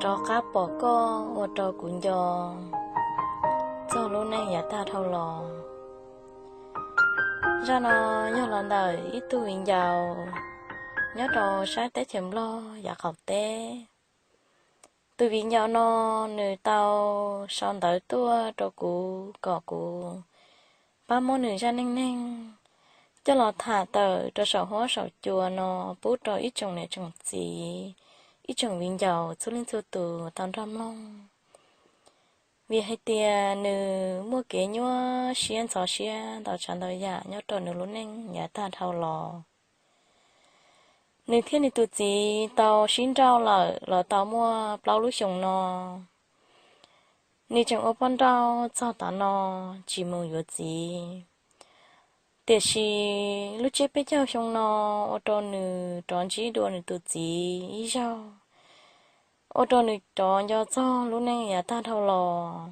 Rov qab pom koj ua rau kuv nco txog lub neej yav tag dhau los. Zaj no yog los ntawm ib tug viv ncaus nyob rau sab teb chaws Nplog yav qaum teb. Tus viv ncaus no nws tau sau ntawv tuaj rau kuv kom kuv pab muab nws zaj neej neeg coj los tham tawm rau saum huab saum cua no pub rau ib tsoom niam tsoom txiv, ib tsoom viv ncaus txhua leej txhua tus tau nrog mloog. Vim hais tias nws muaj kev nyuaj siab ntxhov siab ntau tsav ntau yam nyob rau nws lub neej yav tag dhau los. Nws thiab nws tus txiv tau sib nrauj lawm los tau muaj plaub lub xyoo no. Nws tseem ua poj nrauj txog tav no tsis mus yuav txiv. Tiam sis lub tsiab peb caug xyoo no ua rau nws rov ntsib dua nws tus txiv ib zaug, ua rau nws rov nco txog lub neej yav tag dhau los.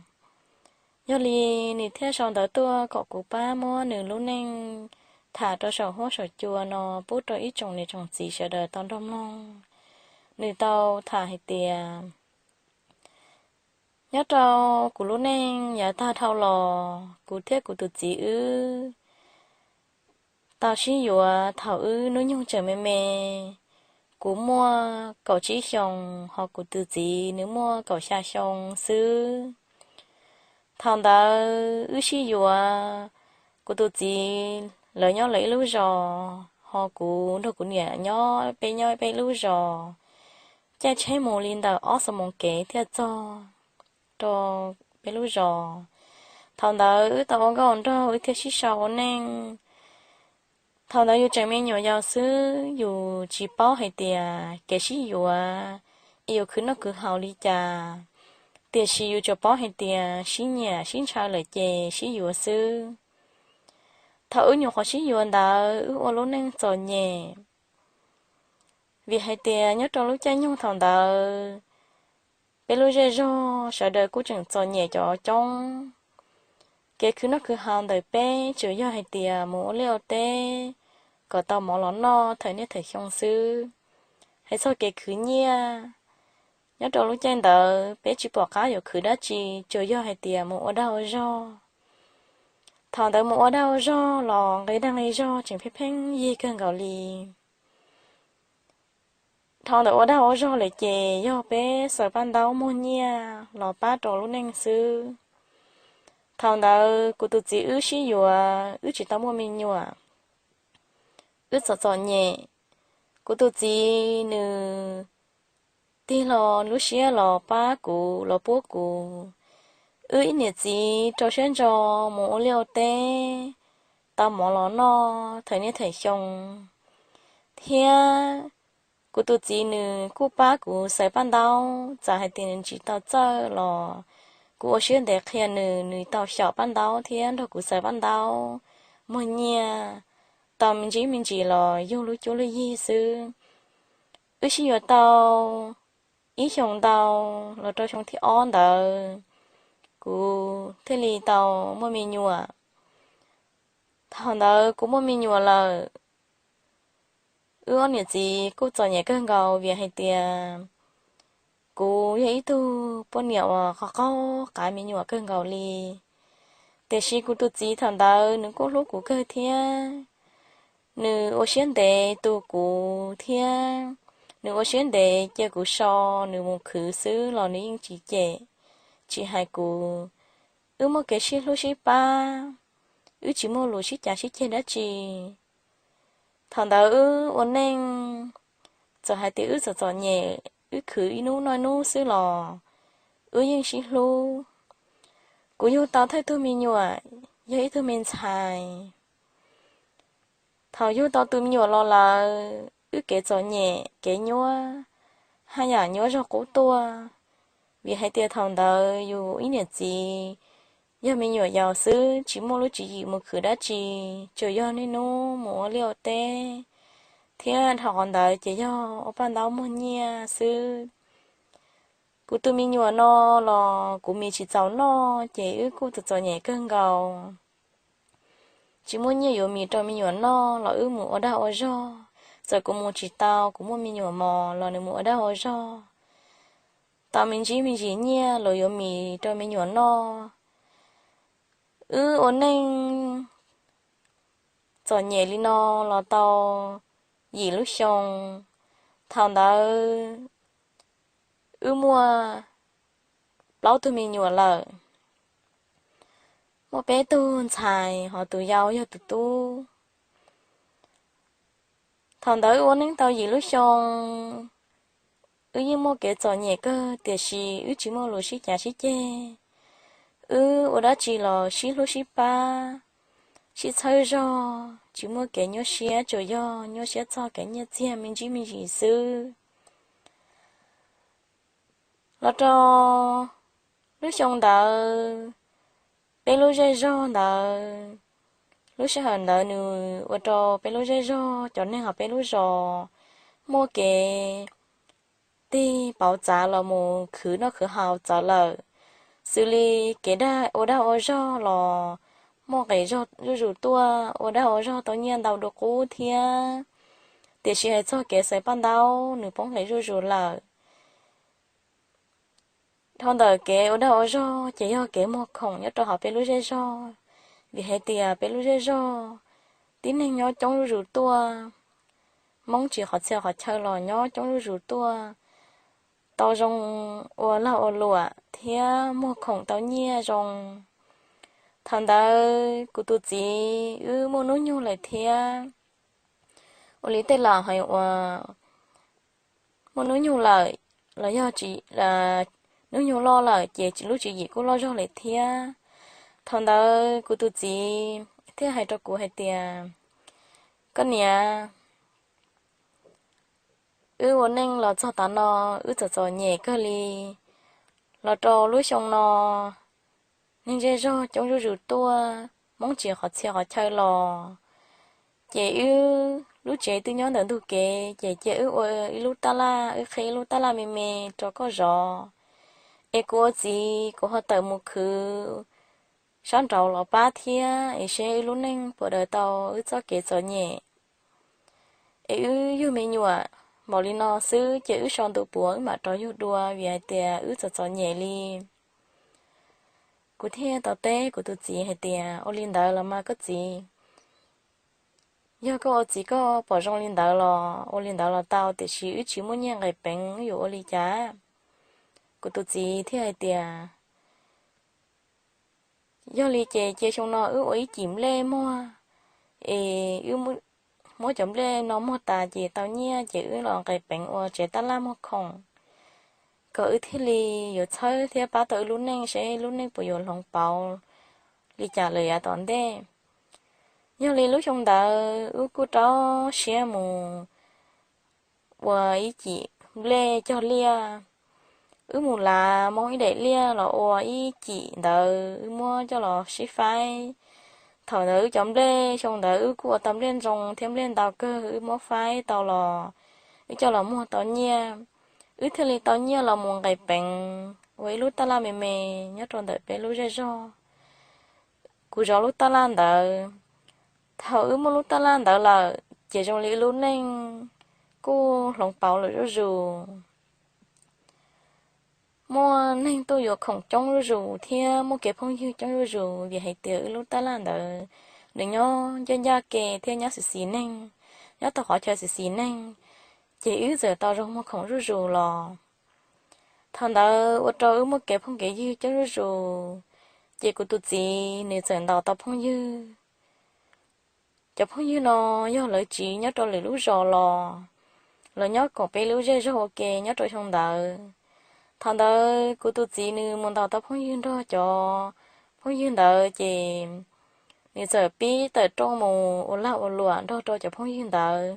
Yog li nws thiaj sau ntawv tuaj kom kuv pab muab nws lub neej tham rau saum huab saum cua no pub rau ib tsoom niam tsoom txiv sawv daws tau nrog mloog. Nws tau tham hais tias, nyob rau kuv lub neej yav tag dhau los, kuv thiab kuv tus txiv wb tau sib yuav thaum wb hnub nyoog tseem me me. Kuv muaj kaum tsib xyoos, ho kuv tus txiv nws muaj kaum xya xyoo xwb. Thaum ntawd wb sib yuav, kuv tus txiv lawv nyob lawv ib lub zos, ho kuv nrog kuv niam nyob peb nyob peb lub zos. Caij tsheb mus li ntawm ob xuab moos kev thiaj txog rau peb lub zos. Thaum ntawd wb tau ua nkauj ua nraug wb thiaj sib sau ua neej. Thaum ntawd yus tseem me nyuam yaus xwb, yus tsis paub hais tias kev sib yuav es yuav khwv noj khwv haus li cas, tiam sis yus tsuas paub hais tias sib nyiam sib ntshaw lawm ces sib yuav xwb. Thaum wb nyuam qhuav sib yuav ntawd wb ua lub neej txom nyem, vim hais tias nyob rau lub caij nyoog thaum ntawd peb lub zej zog sawv daws kuj tseem txom nyem cov coob. Kev khwv noj khwv haus ntawm peb tsuas yog hais tias mus ua liaj ua teb kom tau mov los noj thawm niaj thawm xyoo xwb. Hais txog kev khwv nyiaj, nyob rau lub caij ntawd peb tsis pom qab yuav khwv dab tsi, tsuas yog hais tias mus ua dag ua zog. Thaum ntawd mus ua dag ua zog los nqi dag nqi zog tseem pheej pheej yig kawg nkaus li. Thaum ntawd ua dag ua zog lawm ces yog peb xaws paj ntaub muag nyiaj los pab rau lub neej xwb. Thaum ntawd kuv tus txiv wb sib yuav wb tsis tau muaj me nyuam, wb txom txom nyem. Kuv tus txiv nws tig hlo lub siab los pab kuv los puab kuv. Wb ib niam txiv rau siab ntso mus ua liaj ua teb, tau mov los noj thawm niaj thawm xyoo. Thiab kuv tus txiv nws kuj pab kuv xaws paj ntaub, txawm hais tias nws tsis tau txawj los kuv ua siab ntev qhia nws, nws tau xyaum paj ntaub thiab nrog kuv xaws paj ntaub, muag nyiaj, tau me ntsis me ntsis los yug lub cuab lub yig xwb. Wb sib yuav tau ib xyoos ntau los rau xyoo thib ob ntawd, kuv thiaj li tau muaj me nyuam. Thaum ntawd kuv muaj me nyuam lawm, wb ob niam txiv kuj txom nyem kawg nkaus vim hais tias kuv yog ib tug poj niam uas qaug qaug qav me nyuam kawg nkaus li. Tiam sis kuv tus txiv thaum ntawd nws kuj hlub kuv kawg thiab, nws ua siab ntev tu kuv thiab, nws ua siab ntev cia kuv so nws mus khwv xwb los nws yeej tsis cem, tsis hais kuv. Wb muaj kev sib hlub sib pab, wb tsis muaj lus sib cav sib ceg dab tsi. Thaum ntawd wb ua neej, txawm hais tias wb txom txom nyem, wb khwv ib hnub noj ib hnub xwb los wb yeej sib hlub. Kuv yug tau thawj tug me nyuam, yog ib tug me ntxhais. Thaum yug tau tus me nyuam los lawm, wb kev txom nyem kev nyuab haj yam nyuab zog qub tuaj, vim hais tias thaum ntawd yus ib niam txiv yog me nyuam yaus xwb, tsis muaj lub tswv yim mus khwv dab tsi, tsuas yog niaj hnub mus ua liaj ua teb thiab dhau qhov ntawd ces yog ua paj ntaub muag nyiaj xwb. Kuv tus me nyuam no los kuv mis tsis txaus noj ces wb kuj txom txom nyem kawg nkaus. Tsis muaj nyiaj yuav mis rau me nyuam noj los wb mus ua dag ua zog. Txawm kuv mus tsis tau, kuv muaj me nyuam mos los nws mus ua dag ua zog. tau me ntsis me ntsis nyiaj los yuav mis rau me nyuam noj. Wb ua neej txom nyem li no los tau yim lub xyoo. Thaum ntawd wb muaj plaub tug me nyuam lawm, muaj peb tug ntxhais hos tus yau yog tus tub. Thaum ntawd wb ua neej tau yim lub xyoo, wb yeej muaj kev txom nyem kawg tiam sis wb tsis muaj lus sib cav sib ceg. Wb ua dab tsi los sib hlub sib pab, sib txhawb zog, tsis muaj kev nyuaj siab, tsuas yog nyuaj siab txog kev nyiaj txiag me ntsis me ntsis xwb. Los rau lub xyoo ntawd, peb lub zej zog ntawd, lub sij hawm ntawd nws ua rau peb lub zej zog cov neeg hauv peb lub zos muaj kev tig pauv txav los mus khwv noj khwv haus txawv lawm, xws li kev ua dag ua zog los muaj nqis zog zuj zus tuaj, ua dag ua zog tau nyiaj ntau dua qub thiab, tiam sis hais txog kev xaiv paj ntaub nws poob nqis zuj zus lawm. Dhau ntawm kev ua dag ua zog ces yog kev muag khoom nyob rau hauv peb lub zej zog, vim hais tias peb lub zej zog tib neeg nyob coob zuj zus tuaj, Hmoob tsis qhov txhia qhov chaw los nyob coob zuj zus tuaj, tau zoo ua lag ua luam thiab muag khoom tau nyiaj zoo. Thaum ntawd kuv tus txiv wb muaj hnub nyoog lawm thiab, ua li tej laus hais uas muaj hnub nyoog lawm los yog hnub nyoog loj lawm ces lub tswv yim kuj loj zog lawm thiab. Thaum ntawd kuv tus txiv thiaj hais rau kuv hais tias, koj niam, wb ua neej los txog tav no, wb txom txom nyem kawg li. Los rau lub xyoo no, neeg zej zog coob zuj zus tuaj, Hmoob tsis qhov txhia qhov chaw los, ces wb lub tsev twb nyob ntawm ntug kev, ces cia wb ua ib lub tab laj, wb qhib ib lub tab laj me me rau koj zov, es kuv ua txiv kuv ho tawm mus khwv sab nraud los pab thiab, es seb wb lub neej puas daws tau wb txoj kev txom nyem. Es wb yug me nyuam npaum li no xwb ces wb sau ntu puav wb mam rov yug dua, vim hais tias wb txom txom nyem li. Kuv thiaj tau teb kuv tus txiv hais tias, ua li ntawd los mas koj txiv, yog koj ua txiv koj pom zoo li ntawd los ua li ntawd los tau, tiam sis wb tsis muaj nyiaj nqis peev, wb yuav ua li cas? Kuv tus txiv thiaj hais tias, yog li ces cia xyoo no wb ua ib cim nplej muag, es wb muab cov nplej no muag tas ces tau nyiaj ces wb los nqis peev ua tsev tab laj muag khoom, kom wb thiaj li yuav txhawb thiab pab tau wb lub neej, seb lub neej puas yuav hloov pauv li cas lawm yav tom ntej. Yog li lub xyoo ntawd wb kuj rau siab mus ua ib cim nplej cog liaj. Wb mus lav moo ib daim liaj los ua ib cim ntawd wb muab coj los sib faib. Thaum ntawd wb cov nplej xyoo ntawd wb kuj ua tau nplej ntoo thiab nplej ntau kawg, wb muab faib tau los wb coj los muag tau nyiaj. Wb thiaj li tau nyiaj los mus nqis peev ua ib lub tab laj me me nyob rau ntawm peb lub zej zog. Kuv zov lub tab laj ntawd. Thaum wb muaj lub tab laj ntawd lawm ces zoo li wb lub neej kuj hloov pauv lawm zuj zus. Muaj neeg tuaj yuav khoom coob zuj zus thiab muaj kev phooj ywg coob zuj zus, vim hais tias wb lub tab laj ntawd nws nyob ncaj ncaj ke thiab nyob xis xis neeg, nyob tau qhov chaw xis xis neeg, ces wb txawm tau zoo muag khoom zuj zus los. Thaum ntawd ua rau wb muaj kev phooj kev ywg coob zuj zus, ces kuv tus txiv nws txawm ntaus tau phooj ywg. Cov phooj ywg no yog lawv tsiv nyob rau lwm lub zos los, los nyob koom peb lub zej zog ua ke nyob rau xyoo ntawd. Thaum ntawd kuv tus txiv nws mus ntaus tau phooj ywg nrog cov phooj ywg ntawd ces nws txawm pib tawm rooj mus ua lag ua luam nrog rau cov phooj ywg ntawd.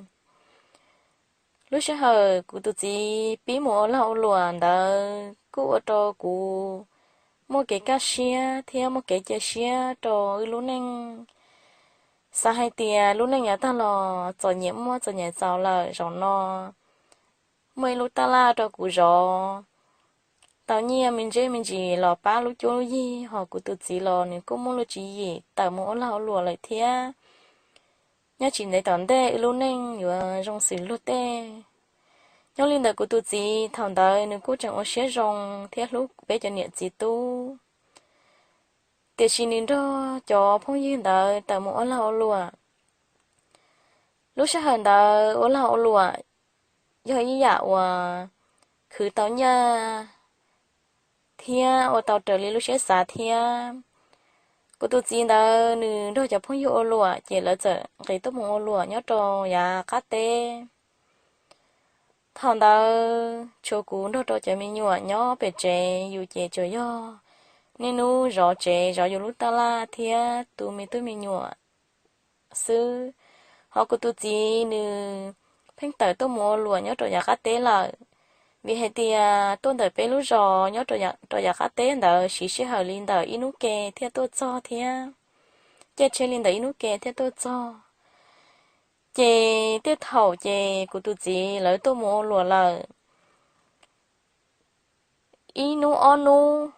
Lub sij hawm kuv tus txiv pib mus ua lag ua luam ntawd kuj ua rau kuv muaj kev kaj siab thiab muaj kev cia siab rau wb lub neej. Xav hais tias lub neej yav tag los txom nyem muaj txom nyem txaus lawm, zaum no muaj ib lub tab laj rau kuv zov, tau nyiaj me ntsis me ntsis los pab lub cuab lub yig, ho kuv tus txiv los nws kuj muaj lub tswv yim tawm mus ua lag ua luam lawm thiab. Nyob tsis ntev tom ntej wb lub neej yuav zoo xws luag tej. Nyob li ntawd kuv tus txiv thaum ntawd nws kuj tseem ua siab zoo thiab hlub peb cov niam txiv tub, tiam sis nws nrog cov phooj ywg ntawd tawm mus ua lag ua luam. Lub sij hawm ntawd ua lag ua luam yog ib yam uas khwv tau nyiaj thiab ua tau raws li lub siab xav thiab. Kuv tus txiv ntawd nws nrog cov phooj ywg ua luam ces lawv txawm nqis tuaj mus ua luam nyob rau yav qab teb. Thaum ntawd tshuav kuv nrog rau cov me nyuam nyob pem tsev, yus ces tsuas yog niaj hnub zov tsev zov yus lub tab laj thiab tu me tub me nyuam xwb. Ho kuv tus txiv nws pheej tawm tuaj mus ua luam nyob rau yav qab teb lawm, vim hais tias tuaj ntawm peb lub zos nyob rau yav qab teb ntawd siv sij hawm li ntawm ib hnub ke thiaj tuaj txog thiab, caij tsheb li ntawm ib hnub ke thiaj tuaj txog. Ces tej thaum ces kuv tus txiv lawv tuaj mus ua luam lawm ib hnub ob hnub,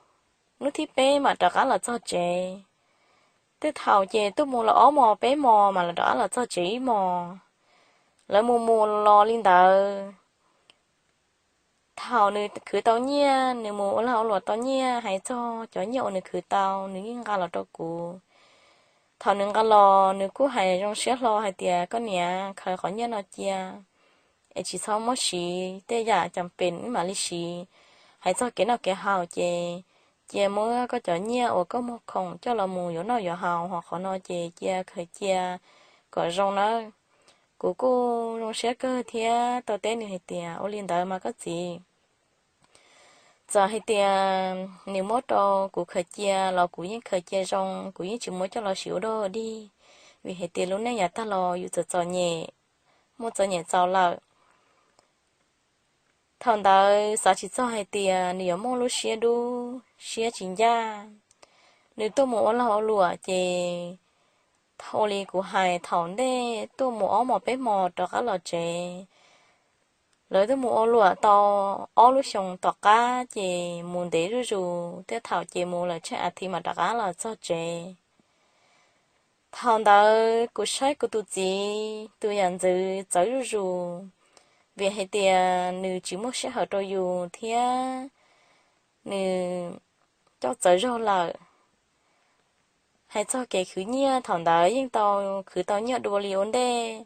hnub thib peb mam rov qab los txog tsev. Tej thaum ces tuaj mus los ob hmos peb hmos mam rov qab los txog tsev ib hmos. Lawv mus mus los li ntawd. Thaum nws khwv tau nyiaj, nws mus ua lag ua luam tau nyiaj, hais txog cov nyiaj uas nws khwv tau nws yeej nqa los rau kuv. Thaum nws nqa los nws kuj hais zoo siab hlo hais tias, koj niam, khaws qhov nyiaj no cia es tsis txhob muab siv, tej yam cam pem mam li siv. Hais txog kev noj kev haus ces cia muab koj cov nyiaj uas koj muag khoom coj los mus yuav noj yuav haus, ho qhov no ces cia khaws cia kom zoo nawb. Kuv kuj zoo siab kawg thiab tau teb nws hais tias, ua li ntawd mas koj txiv. Txawm hais tias nws muab rau kuv khaws cia los kuv yeej khaws cia zoo, kuv yeej tsis muab coj los siv ua dog dig, vim hais tias lub neej yav tag los yus txawm txom nyem, muaj txom nyem txaus lawm. Thaum ntawd xav tsis txog hais tias nws yuav muaj lub siab dub siab tsis ncaj. Nws tuaj mus ua lag ua luam ces, ua li kuv hais, thaum ntej tuaj mus ob hmos peb hmos rov qab los tsev. Lawv tuaj mus ua luam tau ob lub xyoos tom qab ces mus ntev zuj zus, tej thaum ces mus lawm tsheej a thiv mam rov qab los txog tsev. Thaum ntawd kuv saib kuv tus txiv tus yam ntxwv txawv zuj zus, vim hais tias nws tsis muaj sij hawm rau yus thiab nws coj txawv zog lawm. Hais txog kev khwv nyiaj thaum ntawd yeej tau khwv tau nyiaj dua li ua ntej,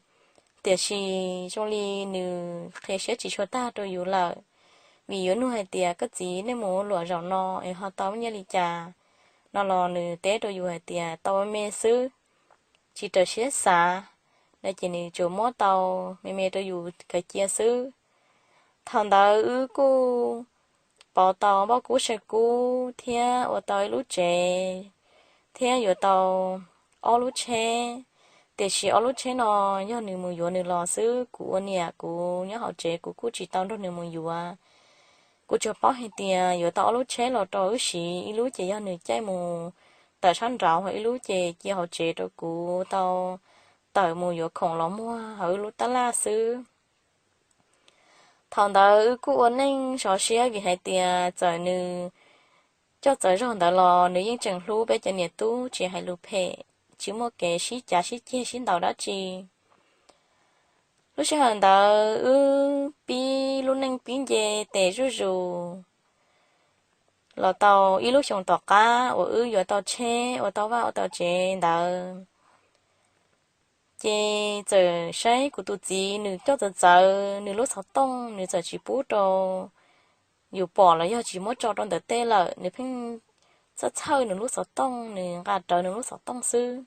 tiam sis zoo li nws qhia siab tsis tshua tag rau yus lawm, vim yuav nug hais tias, koj txiv, nej mus ua luam zaum no es ho tau nyiaj li cas no los nws teb rau yus hais tias tau me me xwb, tsis raws siab xav, no ces nws tsuas muab tau me me rau yus khaws cia xwb. Thaum ntawd wb kuj pauv tau npauj kub saw kub thiab ua tau ib lub tsev thiab yuav tau ob lub tsheb, tiam sis ob lub tsheb no yog nws mus yuav nws los xwb, kuv ua niam kuv nyob hauv tsev kuv kuj tsis tau nrog nws mus yuav. Kuv tsuas paub hais tias yuav tau ob lub tsheb los rau wb siv, ib lub ces yog nws caij mus tawm sab nraud, ho ib lub ces cia hauv tsev rau kuv tau tawm mus yuav khoom los muag hauv wb lub tab laj xwb. Thaum ntawd wb kuj ua neej sov siab vim hais tias txawm nws coj txawv zog ntawd los nws yeej tseem hlub peb cov niam tub, tsis hais lus phem, tsis muaj kev sib cav sib ceg sib ntaus dab tsi. Lub sij hawm ntawd wb pib lub neej pib nce tes zuj zus los tau ib lub xyoos tom qab uas wb yuav tau tsheb, ua tau vaj ua tau tsev ntawd. Ces txawm saib kuv tus txiv nws coj txawv txawv nws lub xov tooj, nws txawm tsis pub rau yus pom los yog tsis muab tso rau ntawm tej lawm, nws pheej txhawj txhawj nws lub xov tooj, nws nqa rawv nws lub xov tooj xwb.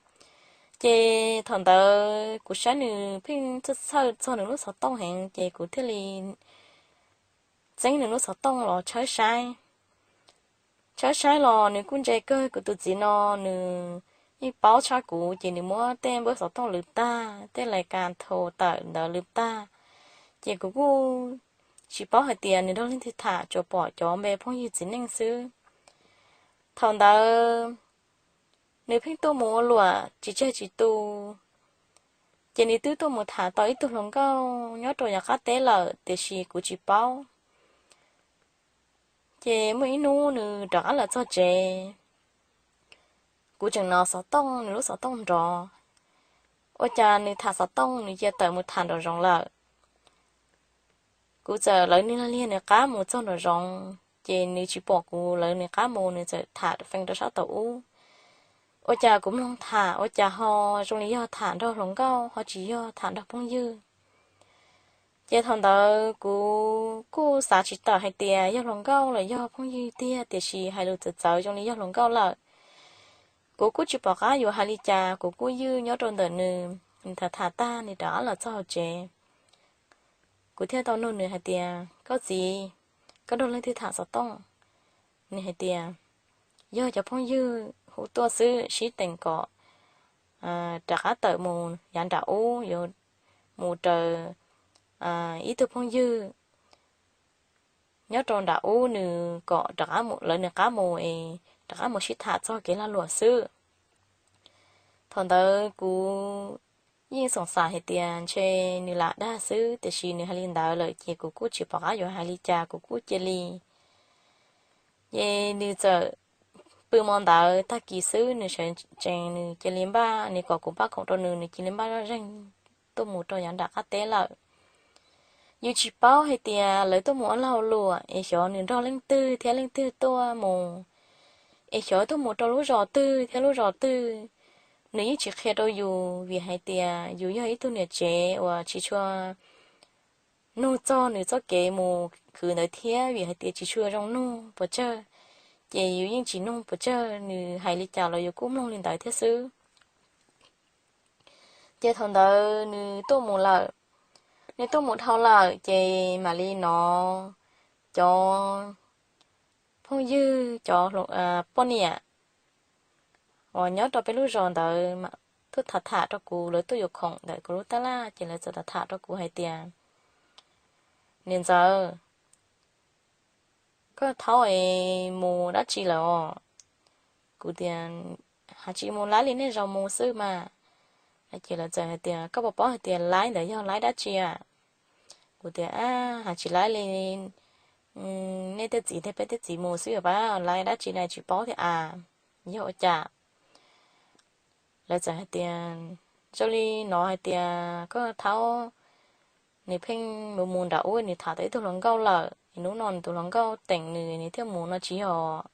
Ces thaum ntawd kuv saib nws pheej txhawj txhawj txog nws lub xov tooj heev ces kuv thiaj li txeeb nws lub xov tooj los tshawb saib. Tshawb saib los nws kuj ntse kawg, kuv tus txiv no nws yeej paub tshaj kuv, ces nws muab tej npawb xov tooj lwm tag, tej lais kas thaum tawm ntawd lwm tag, ces kuv kuj tsis paub hais tias nws nrog leej twg tham, tsuas pom cov npe phooj ywg txiv neej xwb. Thaum ntawd nws pheej tuaj mus ua luam tsis tseg tsis tu, ces nws twb tuaj mus tham tau ib tug hluas nkauj nyob rau yav qab teb lawm, tiam sis kuv tsis paub. Ces muaj ib hnub nws rov qab los txog tsev, kuv tseem nov xov tooj, nws lub xov tooj nrov, ua cas nws tham xov tooj nws cia tawm mus tham nraum zoov lawm. kuv txawm lawv nws lag liag nws qab mus txog nraum zoov, ces nws tsis pom kuv lawv nws qab mus, nws txawm tham feem rau sab tau ub. Ua cas kuv mloog tham ua cas ho zoo li yog tham nrog hluas nkauj ho tsis yog tham nrog phooj ywg. Ces thaum ntawd kuv kuj xav tsis tawm hais tias yog hluas nkauj los yog phooj ywg tiag, tiam sis hais lus txawv txawv zoo li yog hluas nkauj lawm. Kuv kuj tsis pom qab yuav hais li cas, kuv kuj ywj nyob rau ntawm nws, nws tham tham tag nws rov qab los txog hauv tsev. Kuv thiaj tau nug nws hais tias, koj txiv, koj nrog leej twg tham xov tooj? Nws hais tias, yog cov phooj ywg hu tuaj xwb, sib teem kom rov qab tawm mus yav nram ub, yuav mus raws ib tug phooj ywg nyob rau nram ub, nws kom rov qab mus, lawv nws qab mus es rov qab mus sib tham txog kev lag luam xwb. Thaum ntawd kuv yeej xoom xav hais tias ntshe nws lam dag xwb, tiam sis nws hais li ntawd lawm ces kuv kuj tsis pom qab yuav hais li cas, kuv kuj cia li. Ces nws txawm pw hmo ntawd tag kis xwb, nws sawv tsees nws cia li npaj, nws kom kuv npaj khoom rau nws, nws cia li npaj zoj zeeg tuaj mus rau yav nram qab teb lawm. Yus tsis paub hais tias lawv tuaj mus ua lag luam es xyov nws nrog leej twg thiab leej twg tuaj mus, es xyov tuaj mus rau lub zos twg thiab lub zos twg. Nws yeej tsis qhia rau yus vim hais tias yus yog ib tug niam tsev uas tsis tshua nug txog nws txoj kev mus khwv ntawd thiab, vim hais tias tsis tshua zoo nug puas tsawg, ces yus yeej tsis nug puas tsawg, nws hais li cas los yus kuj mloog li ntawd thiab xwb. Ces thaum ntawd nws tuaj mus lawm, nws tuaj mus dhau lawm ces mam li hnov cov phooj ywg, cov poj niam uas nyob rau peb lub zos ntawd tuaj tham tham rau kuv, lawv tuaj yuav khoom ntawm kuv lub tab laj, ces lawv txawm tham tham rau kuv hais tias, niam ntxawm, koj thaub es mus dab tsi lawm os? Kuv tias, hais tsis mus laib li nej zaus mus xwb mas. Ces lawv txawm hais tias, koj puas paub hais tias laib ntawd yog laib dab tsi a? Kuv tias, hais tsis laib li nej tej txiv thiab peb tej txiv mus xwb, yog pab laib dab tsi na tsis paub thiab a, yog ua cas? Lawv txawm hais tias, zoo li no hais tias koj thaub nws pheej mus mus nram ub, nws tham tau ib tug hluas nkauj lawm, hnub no nws tus hluas nkauj teem nws, nws thiaj mus no tsis yog?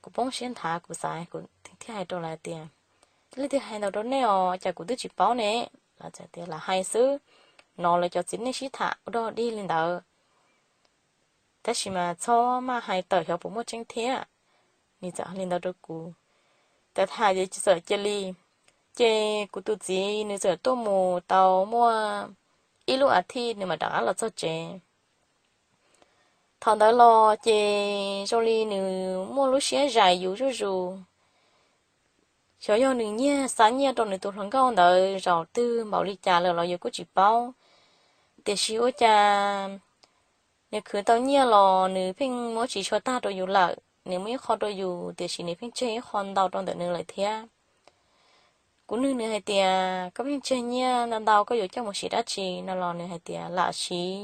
Kuv poob siab nthav, kuv xav, kuv thiaj hais rau lawv tias, leej twg hais ntau rau nej os, cas kuv twb tsis paub ne? Lawv txawm tias, lam hais xwb, hnov lawv cov txiv neej sib tham ua dog dig li ntawd, tab sis mas txhob maj hais tawm xyov puas muaj tseeb thiab. Nws txawm hais li ntawd rau kuv, tawm tham ces txawm cia li, ces kuv tus txiv nws txawm tuaj mus tau muaj ib lub a thiv nws mam rov qab los txog tsev. Thaum ntawd los ces zoo li nws muaj lub siab zais yus zuj zus, xyov yog nws nyiag xa nyiaj rau nws tus hluas nkauj ntawd zaum twg npaum li cas lawm los yus kuj tsis paub, tiam sis ua cas nws khwv tau nyiaj los nws pheej muab tsis tshua tag rau yus lawm, nws muaj ib qho rau yus tiam sis nws pheej tseg ib qho ntau rau ntawm nws lawm thiab. Kuv nug nws hais tias, koj pheej tseg nyiaj ntau ntau koj yuav coj mus siv dab tsi no los nws hais tias, lam siv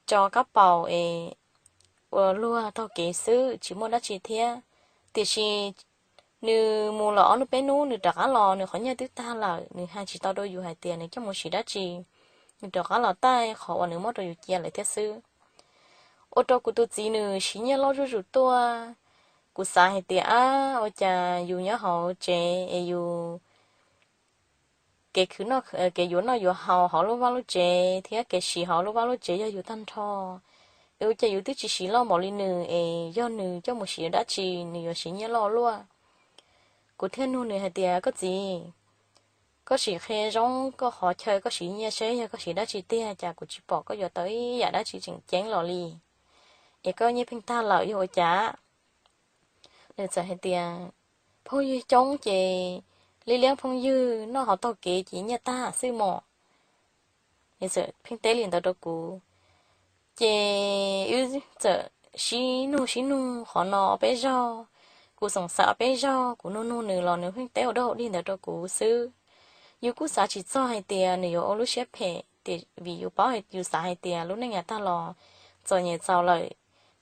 tso kab paus es ua luag taug kev xwb, tsis muaj dab tsi thiab. Tiam sis nws mus los ob hnub peb hnub nws rov qab los nws qhov nyiaj twb tag lawm, nws hais tsis tau rau yus hais tias nws coj mus siv dab tsi, nws rov qab los taij qhov uas nws muab rau yus cia lawm thiab xwb. Ua rau kuv tus txiv nws siv nyiaj loj zuj zus tuaj. Kuv xav hais tias, ab, ua cas yus nyob hauv tsev es yus kev khwv noj, kev yuav noj yuav haus hauv lub vaj lub tsev thiab kev siv hauv lub vaj lub tsev yog yus tag nrho, es ua cas yus twb tsis siv loj npaum li nws, es yog nws coj mus siv dab tsi nws yuav siv nyiaj loj luaj? Kuv thiaj nug nws hais tias, koj txiv, koj sim qhia zoo koj qhov chaw koj siv nyiaj seb yog koj siv dab tsi tiag, cas kuv tsis pom koj yuav tau ib yam dab tsi tseem ceeb los li, es koj nyiaj pheej tag lawm yog ua cas? Nws txawm hais tias, phooj ywg coob ces liab liab phooj ywg noj hauv taug kev ces nyiaj tag xwb mos. Nws txawm pheej teb li ntawd rau kuv. Ces wb txawm sib nug sib nug qhov no peb zaug, kuv xoom xav peb zaug, kuv nug nug nws los nws pheej teb ua dog dig ntawd rau kuv xwb. Yus kuj xav tsis txog hais tias nws yuav ua lub siab phem, vim yus paub, yus xav hais tias lub neej yav tag los txom nyem txaus lawm,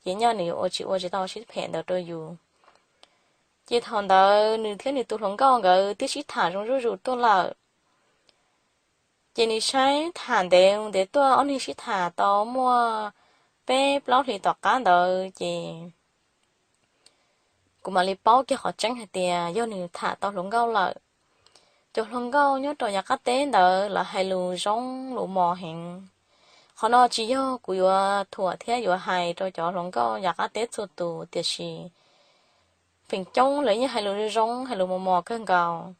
ces nyaj nws yuav ua tsis ua tsis tau siab phem ntawd rau yus. Ces thaum ntawd nws thiab nws tus hluas nkauj nkawd twb sib tham zoo zuj zus tuaj lawm. Ces nws saib tham ntev ntev tuaj, ob niag sib tham tau muaj peb plaub hlis tom qab ntawd ces kuv mam li paub kiag qhov tseeb hais tias yog nws tham tau hluas nkauj lawm. Cov hluas nkauj nyob rau yav qab teb ntawd lawv hais lus zoo lus mos heev. Qhov no tsis yog kuv yuav thuam thiab yuav hais rau cov hluas nkauj yav qab teb txhua tus, tiam sis feem coob lawv yeej hais lus zoo zoo, hais lus mos mos kawg nkaus.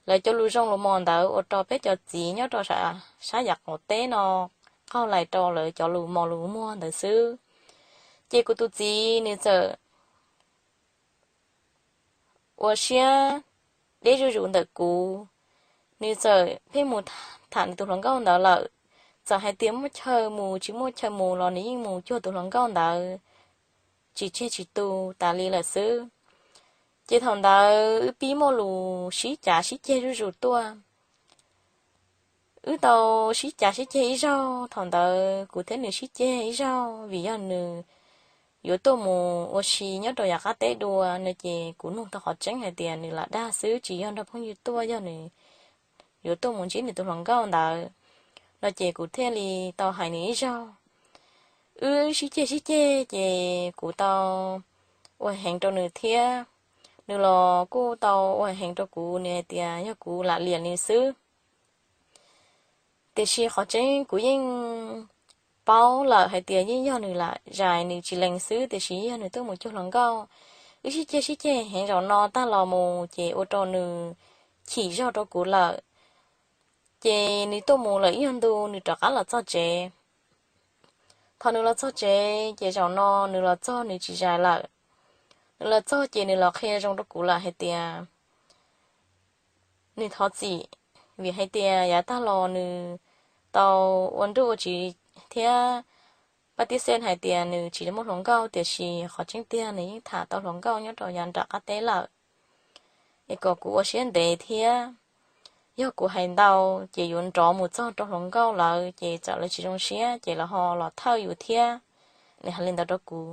Lawv cov lus zoo lus mos ntawd ua rau peb cov txiv nyob rau sab yav qaum teb no qaug lais rau lawv cov lus mos lus muag ntawd xwb. Ces kuv tus txiv nws txawm ua siab deb zuj zus ntawm kuv, nws txawm pheej mus tham nws tus hluas nkauj ntawd lawm. Txawm hais tias muaj chaw mus tsis muaj chaw mus los nws yeej mus cuag tus hluas nkauj ntawd tsis tseg tsis tu tas li lawm xwb. Ces thaum ntawd wb pib muaj lus sib cav sib ceg zuj zus tuaj. Wb tau sib cav sib ceg ib zaug, thaum ntawd kuv thiab nws sib ceg ib zaug vim yog nws yuav tuaj mus ua si nyob rau yav qab teb dua no, ces kuv nug tau qhov tseeb hais tias nws lam dag xwb tsis yog nrog phooj ywg tuaj, yog nws yuav tuaj mus ntsib nws tus hluas nkauj ntawd no, ces kuv thiaj li tau hais nws ib zaug. Wb sib ceg sib ceg ces kuv tau ua heev rau nws thiab, nws los kuj tau ua heev rau kuv, nws hais tias yog kuv lam liam nws xwb. Tiam sis qhov tseeb kuv yeej paub lawm hais tias yeej yog nws lam zais nws tsis lees xwb, tiam sis yog nws tuaj mus cuag hluas nkauj. Wb sib ceg sib ceg heev zaum no tag los mus ces ua rau nws chim zog rau kuv lawm. Ces nws tuaj mus lawm ib nyuag ntu nws rov qab los txog tsev. Thaum nws los txog tsev ces zaum no nws los txog nws tsis zais lawm. Nws los txog ces nws los qhia zoo rau kuv lawm hais tias nws thov txim, vim hais tias yav tag los nws tau ua nruj ua tsiv thiab pab tib xeeb hais tias nws tsis muaj hluas nkauj, tiam sis qhov tseeb tiag nws yeej tham tau hluas nkauj nyob rau yav nram qab teb lawm. Es kom kuv ua siab ntev thiab, yog kuv hais ntau ces yuav nrov mus txog rau hluas nkauj lawv ces txawm lawv tsis zoo siab ces lawv ho los thawj yus thiab. Nws hais li ntawd rau kuv.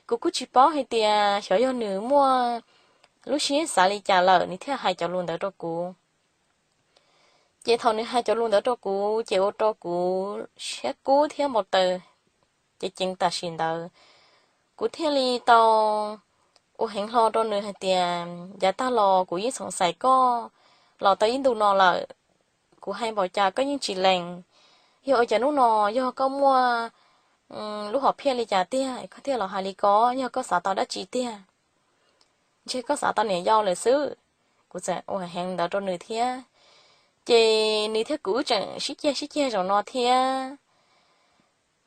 Kuv kuj tsis paub hais tias xyov yog nws muaj lub siab xav li cas lawm nws thiaj hais cov lus ntawd rau kuv. Ces thaum nws hais cov lus ntawd rau kuv ces ua rau kuv siab kub thiab npau taws ceev ceev tam sim ntawd. Kuv thiaj li tau ua heev hlo rau nws hais tias yav tag los kuv yeej xoom xais koj los tau ib ntus no lawm, kuv hais npaum cas koj yeej tsis lees. Yog ua cas hnub no yog koj muaj lub hom phiaj li cas tiag koj thiaj los hais li ko, yog koj xav tau dab tsi tiag? Ntshe koj xav tau niam yau lawm xwb. Kuv txawm ua heev ntawd rau nws thiab. Ces nws thiab kuv wb tseem sib ceg sib ceg zaum no thiab.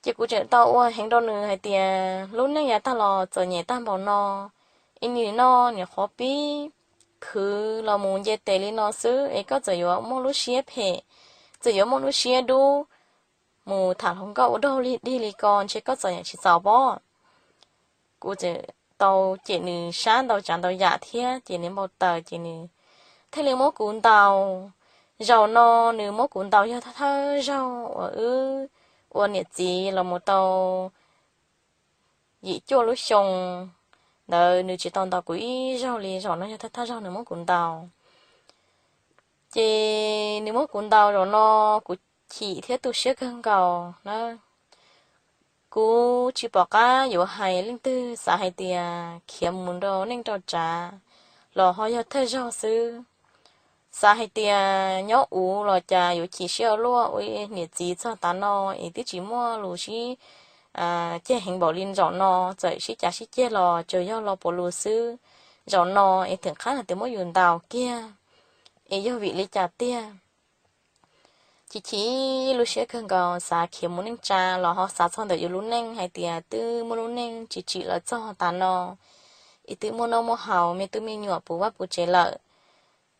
Ces kuv tseem tau ua heev rau nws hais tias lub neej yav tag los txom nyem tag npaum no, es nim no nim qhuav pib khwv los mus nce tes li no xwb es koj txawm yuav muaj lub siab phem, txawm yuav muaj lub siab dub mus tham hluas nkauj ua dog dig li ko, ntshe koj txom nyem tsis txaus pob. Kuv txawm tau cem nws sab ntau tsav ntau yam thiab ces nws npau taws ces nws thiaj li muab kuv ntaus. Zaum no nws muab kuv ntaus yog thawj thawj zaug uas wb ua niam txiv los mus tau yim cuaj lub xyoo ntawd nws tsis tau ntaus kuv ib zaug li, zaum no yog thawj thawj zaug nws muab kuv ntaus. Ces nws muab kuv ntaus zaum no kuv chim thiab tu siab kawg nkaus na. Kuv tsis pom qab yuav hais leej twg, xav hais tias khiav mus rau neej rau tsav los ho yog thawj zaug xwb. Xav hais tias nyob ua los cas yuav chim siab ua luaj ua niam txiv txog tav no es twb tsis muaj lus sib ceg heev npaum li zaum no, txawm sib cav sib ceg los tsuas yog lo puav lus xwb. Zaum no es theem qab hais tias muab yus ntaus kiag es yog vim li cas tiag. Chim chim lub siab kawg nkaus xav khiav mus neej tsa los ho xav txog ntawm yus lub neej hais tias twb muaj lub neej tsis tsim lawv txog tav no, es twb muaj noj muaj haus me tub me nyuam puv vaj puv tsev lawm.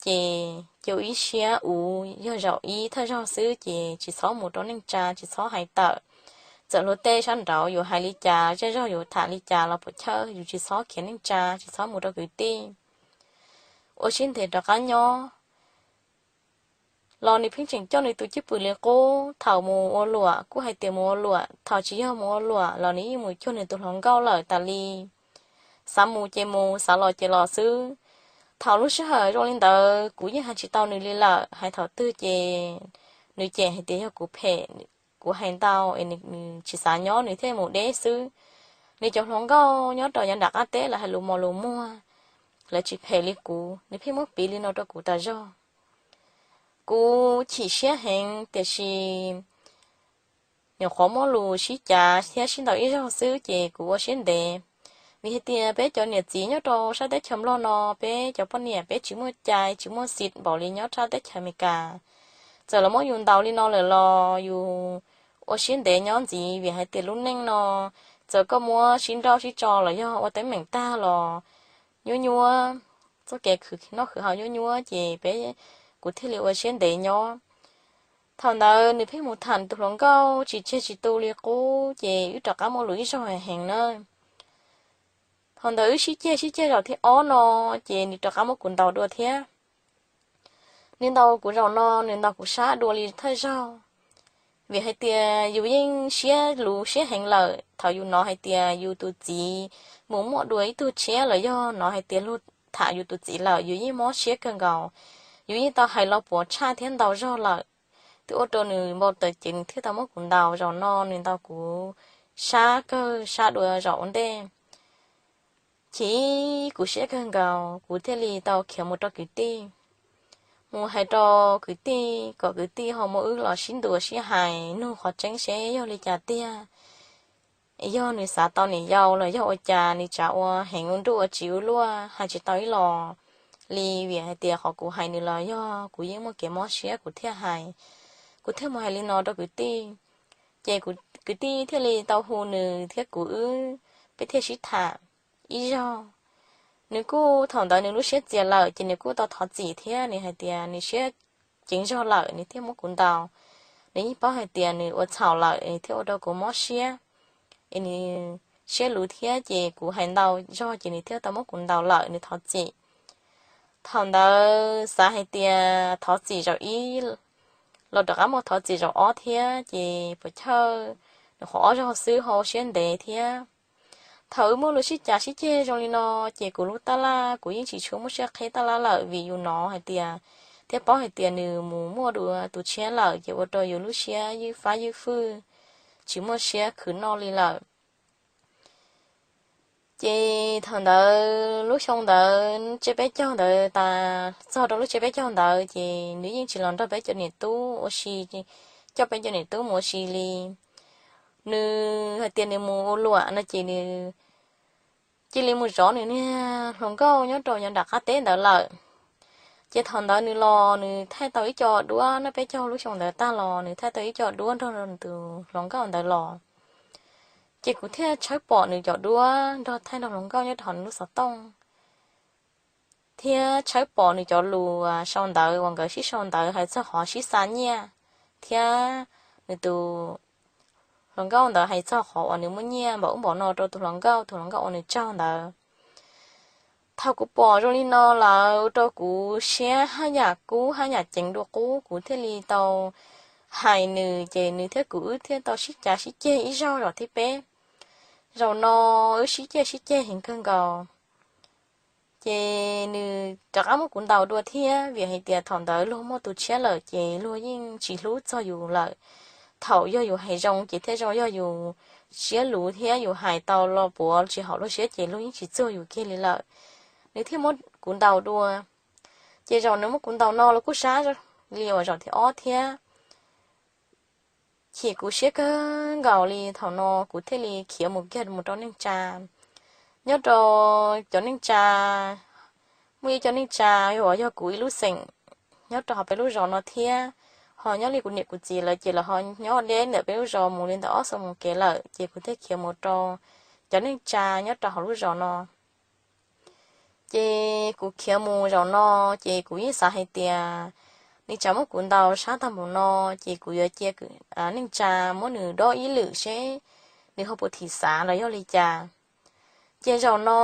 Ces cia ib siab ua yog zaum ib thawj zaug xwb ces tsis txhob mus rau neej tsa, tsis txhob hais tawm. Txawm luag tej sab nraud yuav hais li cas, zej zog yuav tham li cas los puas chawj, yus tsis txhob khiav neej tsa, tsis txhob mus rau kwv tij. Ua siab ntev rov qab nyob los nws pheej tseem coj nws tus cwj pwm li qub. Thaum mus ua luam kuj hais tias mus ua luam, thaum tsis yog mus ua luam los nws yeej mus cuag nws tus hluas nkauj lawm tas li. Xav mus ces mus, xav los ces los xwb. Thaum lub sij hawm zoo li ntawd kuv yeej hais tsis tau nws li lawm, hais thaum twg ces nws cem hais tias yog kuv phem, kuv hais ntau es nws tsis xav nyob nws thiaj mus deb xwb. Nws cov hluas nkauj nyob rau yav nram qab teb lawv hais lus mos lus muag, lawv tsis phem li kuv, nws pheej muab piv li no rau kuv tas zog. Kuv chim siab heev tiam sis nyuam qhuav muaj lus sib cav thiab sib ntaus ib zaug xwb ces kuv ua siab ntev. Vim hais tias peb cov niam txiv nyob rau sab teb chaws Nplog no, peb cov poj niam peb tsis muaj cai tsis muaj xis npaum li nyob sab teb chaws Amelikas. Txawm los muab yus ntaus li no lawm los yus ua siab ntev nyob ntxiv vim hais tias lub neej no txawm koj muab sib nrauj sib tso los yog ua teeb meem tag los nyuab nyuab, txoj kev khwv noj khwv haus nyuab nyuab ces peb, kuv thiaj li ua siab ntev nyob. Thaum ntawd nws pheej mus tham tus hluas nkauj tsis tseg tsis tu li qub ces wb rov qab muaj lus ib zaug heev na. Thaum ntawd wb sib ceg sib ceg zaum thib ob no ces nws rov qab muab kuv ntaus dua thiab. Nws ntaus kuv zaum no nws ntaus kuv sab dua li thawj zaug. Vim hais tias yus yeej siab luv siab heev lawm thaum yus hnov hais tias yus tus txiv mus muaj dua ib tug tshiab los yog hnov hais tias luag tham yus tus txiv lawm yus yeej mob siab kawg nkaus. Yus yeej tau hais los puav tshaj thiab ntau zog lawm, twb ua rau nws npau taws ces nws thiaj tau muab kuv ntaus. Zaum no nws ntaus kuv sab kawg sab dua zaum ua ntej. Chim kuv siab kawg nkaus kuv thiaj li tau khiav mus rau kwv tij, mus hais rau kwv tij kom kwv tij ho muab wb los sib ntuas sib hais nug qhov tseeb seb yog li cas tiag. Yog nws xav tau niam yau los yog ua cas nws tsav ua heev ua nruj ua tsiv ua luaj hais tsis tau ib los li. Vim hais tias qhov kuv hais nws los yog kuv yeej muaj kev mob siab kuv thiaj hais, kuv thiaj mus hais li no rau kwv tij. Ces kwv tij thiaj li tau hu nws thiab kuv wb, peb thiaj sib tham ib zaug. Nws kuj thaum ntawd nws lub siab txias lawm ces nws kuj tau thov txim thiab nws hais tias nws siab ceev zog lawm nws thiaj muab kuv ntaus. Nws yeej paub hais tias nws ua txhaum lawm thiaj ua rau kuv mob siab, es nws siab luv thiab ces kuv hais ntau zog ces nws thiaj tau muab kuv ntaus lawm nws thov txim. Thaum ntawd xav hais tias thov txim zaum ib los rov qab muaj thov txim zaum ob thiab ces puas chawj, nws qhov ob zaug xwb ho ua siab ntev thiab. Thaum wb muaj lus sib cav sib ceg zoo li no ces kuv lub tab laj kuv yeej tsis tshua muaj siab qheb tab laj lawm vim yus hnov hais tias thiab paub hais tias nws mus muaj dua tus tshiab lawm ces ua rau yus lub siab ywj fab ywj fwj, tsis muaj siab khwv noj li lawm. Ces thaum ntawd lub xyoo ntawd tsiab peb caug ntawd tas txog rau lub tsiab peb caug ntawd ces nws yeej tsis los nrog peb cov niam tub ua si, coj peb cov niam tub mus ua si li. Nws hais tias nws mus ua luam no ces nws cia li mus zov nws niag hluas nkauj nyob rau yav nram qab teb ntawd lawm. Ces thaum ntawd nws los nws thaij tau ib co duab, noj peb caug lub xyoo ntawd tag los nws thaij tau ib co duab nrog tus hluas nkauj ntawd los. Ces kuv thiaj tshawb pom nws cov duab nrog thaij nrog hluas nkauj nyob rau hauv nws lub xov tooj, thiab tshawb pom nws cov lus sau ntawv uas nkawd sib sau ntawv hais txog qhov sib xa nyiaj, thiab nws tus hluas nkauj ntawd hais txog qhov uas nws muaj nyiaj npaum ub npaum no rau tus hluas nkauj, tus hluas nkauj uas nws tsaug ntawd. Thaum kuv pom zoo li no lawm ua rau kuv siab haj yam kub haj yam ceev dua qub, kuv thiaj li tau hais nws, ces nws thiab kuv wb thiaj tau sib cav sib ceg ib zaug zaum thib peb. Zaum no wb sib ceg sib ceg heev kawg nkaus, ces nws rov qab muab kuv ntaus dua thiab, vim hais tias thaum ntawd luag muaj tus tshiab lawm ces luag yeej tsis hlub txog yus lawm. Thaum yog yus hais zoo ces thiaj zoo, yog yus siab luv thiab yus hais tau los puav tsis haum luag siab ces luag yeej tsis txuag yus kiag li lawm. Nws thiaj muab kuv ntaus dua. Ces zaum nws muab kuv ntaus no los kuj sab li uas zaum thib ob thiab. Chim kuv siab kawg nkaus li, thaum no kuv thiaj li khiav mus kiag mus rau neej tsa. Nyob rau cov neej tsa, muaj ib co neej tsa uas yog kuv ib lub xeem nyob rau hauv peb lub zos no thiab, ho nyob li kuv niam kuv txiv lawv ces lawv ho nyob deb ntawm peb lub zos mus li ntawm ob xuab moos kev lawm, ces kuv thiaj khiav mus rau cov neej tsa nyob rau hauv lub zos no. Ces kuv khiav mus zaum no, ces kuv yeej xav hais tias nws tsam muab kuv ntaus sab tag npaum no, ces kuv yuav cia neej tsa muab nws dob ib lwm seb nws ho puas thim xav los yog li cas. Ces zaum no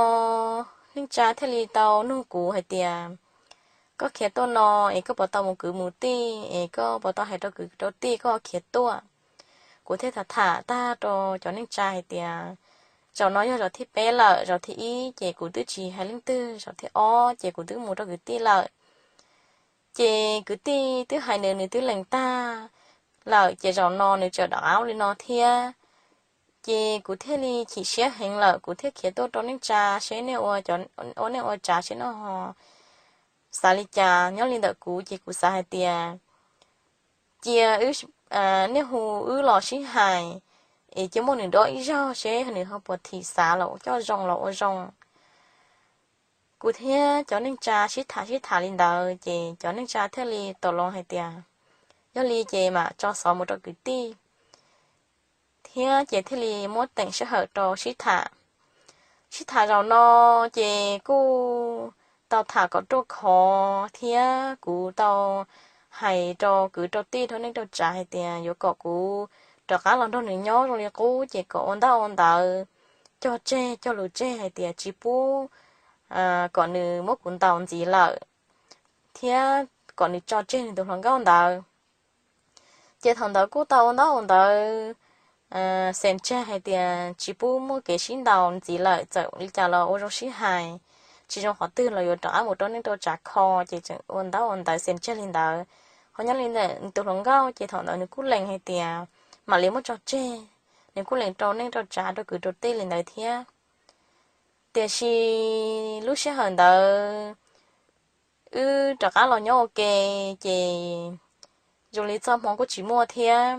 neej tsa thiaj li tau nug kuv hais tias, koj khiav tuaj no es koj puas tau mus kwv mus tij, es koj puas tau hais rau kwv rau tij koj khiav tuaj? Kuv thiaj tham tham tag rau cov neej tsa hais tias, zaum no yog zaum thib peb lawm, zaum thib ib ces kuv twb tsis hais leej twg, zaum thib ob ces kuv twb mus rau kwv tij lawm. Ces kwv tij twb hais nws, nws twb lees tag, lawm ces zaum no nws tseem rov qab li no thiab. Ces kuv thiaj li chim siab heev lawm, kuv thiaj khiav tuaj rau neej tsa seb nej ua, ua neej ua tsav seb no ho xav li cas. Nyob li ntawm kuv ces kuv xav hais tias cia wb, nej hu wb los sib hais, es cia muab nws dob ib zaug seb nws ho puas thim xav los coj zoo los ua zoo. Kuv thiab cov neej tsa sib tham sib tham li ntawd ces cov neej tsa thiaj li tau loo hais tias yog li ces mam tso xov mus rau kwv tij thiab ces thiaj li muab teem sij hawm rau sib tham. Sib tham zaum no ces kuj tau tham kom ruaj khov thiab kuv tau hais rau kwv rau tij rau neej rau tsav hais tias yuav kom kuv rov qab los nrog nws nyob zoo li qub ces kom ua ntaub ua ntawv cog tseg cog lus tseg hais tias tsis pub kom nws muab kuv ntaus ntxiv lawm thiab kom nws tso tseg nws tus hluas nkauj ntawd. Ces thaum ntawd kuj tau ua ntaub ua ntawv xem tseg hais tias tsis pub muaj kev sib ntaus ntxiv lawm, txawm li cas los ua zoo sib hais, tsis zoo qhov twg los yuav rov qab mus rau neej rau tsav kho, ces tseem ua ntaub ua ntawv xem tseg li ntawd. Ho nyob li ntawm nws tus hluas nkauj ces thaum ntawd nws kuj lees hais tias mam li muab tso tseg, nws kuj lees rau neej rau tsav rau kwv rau tij li ntawd thiab. Tiam sis lub sij hawm ntawd wb rov qab los nyob ua ke, ces zoo li txoj hmoov kuj tsis muaj thiab.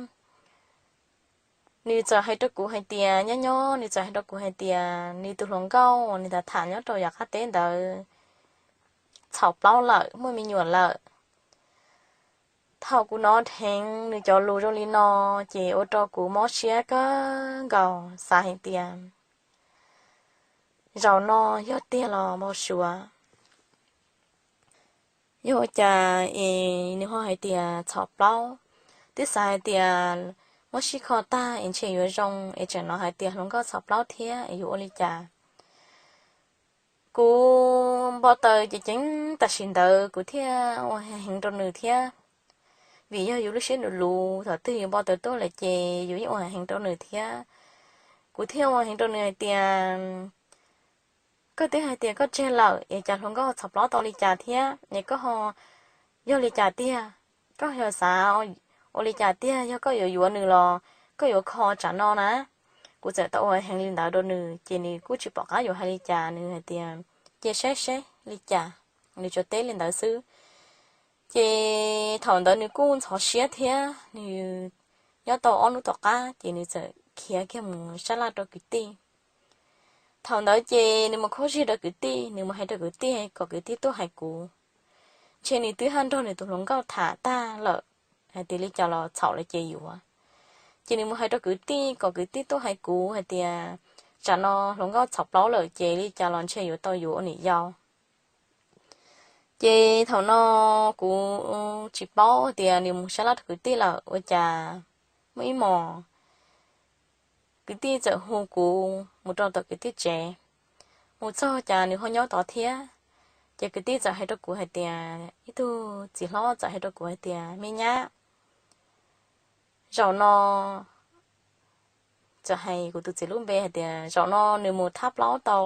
Nws txawm hais rau kuv hais tias, nyob nyob nws txawm hais rau kuv hais tias nws tus hluas nkauj uas nws tham tham nyob rau yav qab teb ntawd txhaum plaub lawm, muaj me nyuam lawm. Thaum kuv hnov dheev nws cov lus zoo li no, ces ua rau kuv mob siab kawg nkaus xav hais tias zaum no yog tiag los npau suav. Yog ua cas es nws ho hais tias txhaum plaub? Twb xav hais tias muab sib kho tag es ntshe yuav zoo, es tseem hnov hais tias hluas nkauj txhaum plaub thiab es yuav ua li cas? Kuv npau taws ces ceev tam sim ntawd kuv thiaj ua heev rau nws thiab. Vim yog yus lub siab luv luv, thaum twg yus npau taws tuaj lawm ces yus yeej ua heev rau nws thiab. Kuv thiaj ua heev rau nws hais tias, koj twb hais tias koj tseg lawm es cas hluas nkauj txhaum plaub tau li cas thiab es koj ho yog li cas tiag? Koj yog xav ua li cas tiag? Yog koj yuav yuav nws los koj yuav kho tsam no na. Kuv txawm tau ua heev li ntawd rau nws ces nws kuj tsis pom qab yuav hais li cas, nws hais tias cia saib seb li cas, nws tsuas teb li ntawd xwb. Ces thaum ntawd nws kuj ntxhov siab thiab, nws nyob tau ob hnub tom qab ces nws txawm khiav kiag mus sab laj rau kwv tij. Thaum ntawd ces nws mus khob zig rau kwv tij, nws mus hais rau kwv tij kom kwv tij tuaj hais kuv. Ntshe nws twb haj nrog nws tus hluas nkauj tham tag lawm, hais tias li cas los txhaum lawm ces yuav. Ces nws mus hais rau kwv tij kom kwv tij tuaj hais kuv hais tias tsam no hluas nkauj txhaum plaub lawm ces li cas los ntshe yuav tau yuav ua niam yau. Ces thaum no kuv tsis paub tias nws mus sab laj rau kwv tij lawm, ua cas muaj ib hmos kwv tij txawm hu kuv mus rau tom kwv tij tsev. Mus txog cas nws ho nyob tod thiab. Ces kwv tij txawm hais rau kuv hais tias, ib tug txiv hlob txawm hais rau kuv hais tias, me nyab, zaum no, txawm hais kuv tus txiv lub npe hais tias zaum no nws mus thab plaub tau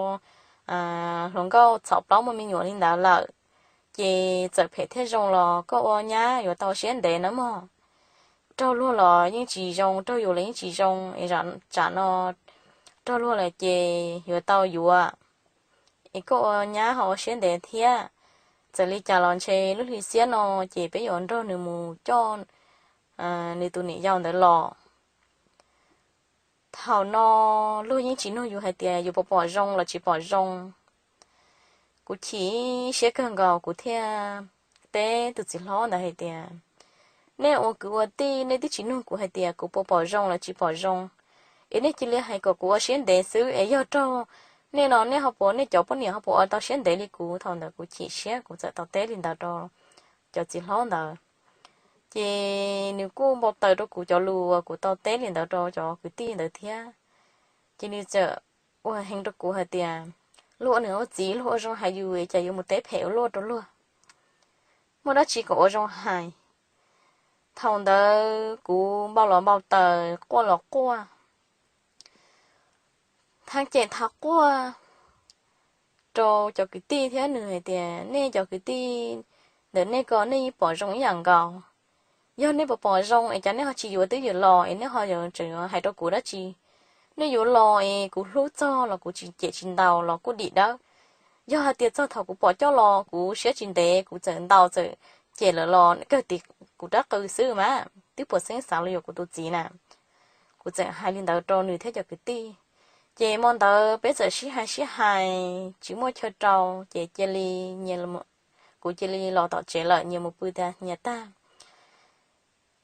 hluas nkauj txhaum plaub muaj me nyuam li ntawd lawm, ces txawm phem thiab zoo los koj ua nyab yuav tau siab ntev nawb mog. Raug luag los yeej tsis zoo, raug yus los yeej tsis zoo, tsam no raug luag lawm ces yuav tau yuav. Es koj ua nyab ho ua siab ntev thiab, txawm li cas los ntshe lub hli xiab no ces peb yuav nrog nws mus coj nws tus niam yau ntawd los. Thaum no luag yeej tsis nug yus hais tias yus puas pom zoo los tsis pom zoo. Kuv chim siab kawg nkaus kuv thiaj teb tus txiv hlob ntawd hais tias, nej ua kwv ua tij nej twb tsis nug kuv hais tias kuv puas pom zoo los tsis pom zoo, es nej cia li hais kom kuv ua siab ntev xwb es yog raug nej no nej ho puas, nej cov poj niam ho puas ua tau siab ntev li kuv? Thaum ntawd kuv chim siab kuv txawm tau teb li ntawd rau cov txiv hlob ntawd. Ces nws kuj npau taws rau kuv cov lus uas kuv tau teb li ntawd rau cov kwv tij ntawd thiab. Ces nws txawm ua heev rau kuv hais tias, luag ua niam ua txiv luag ua zoo hais yus es cas yuav mus teb phem ua luaj rau luag, muaj dab tsi kom ua zoo hais. Thaum ntawd kuv npau los npau taws, quaj los quaj, thab cem thab quaj rau cov kwv tij thiab nws hais tias, nej cov kwv tij ntawm nej ko nej yeej pom zoo ib yam nkaus, Yog nej puas pom zoo es cas nej ho tsis yuav twj ywm los es nej ho yuav tseem hais rau kuv dab tsi? Nej yuav los es kuv hlub txog los kuv tsis cem tsis ntaus los kuj dim dawb. Yog hais tias txog thaum kuv pom coj los kuv siab tsis ntev kuv txawm ntaus txawm cem lawm los kawg tim kuv rab qw xwb mas twb puas xeeb xav los yuav kuv tus txiv na. Kuv txawm hais li ntawd rau nws thiab cov kwv tij. Ces hmo ntawd peb txawm sib hais sib hais tsis muaj chaw rau, ces cia li, kuv cia li los tom tsev lawm, nyias mus pw tas nyias tag.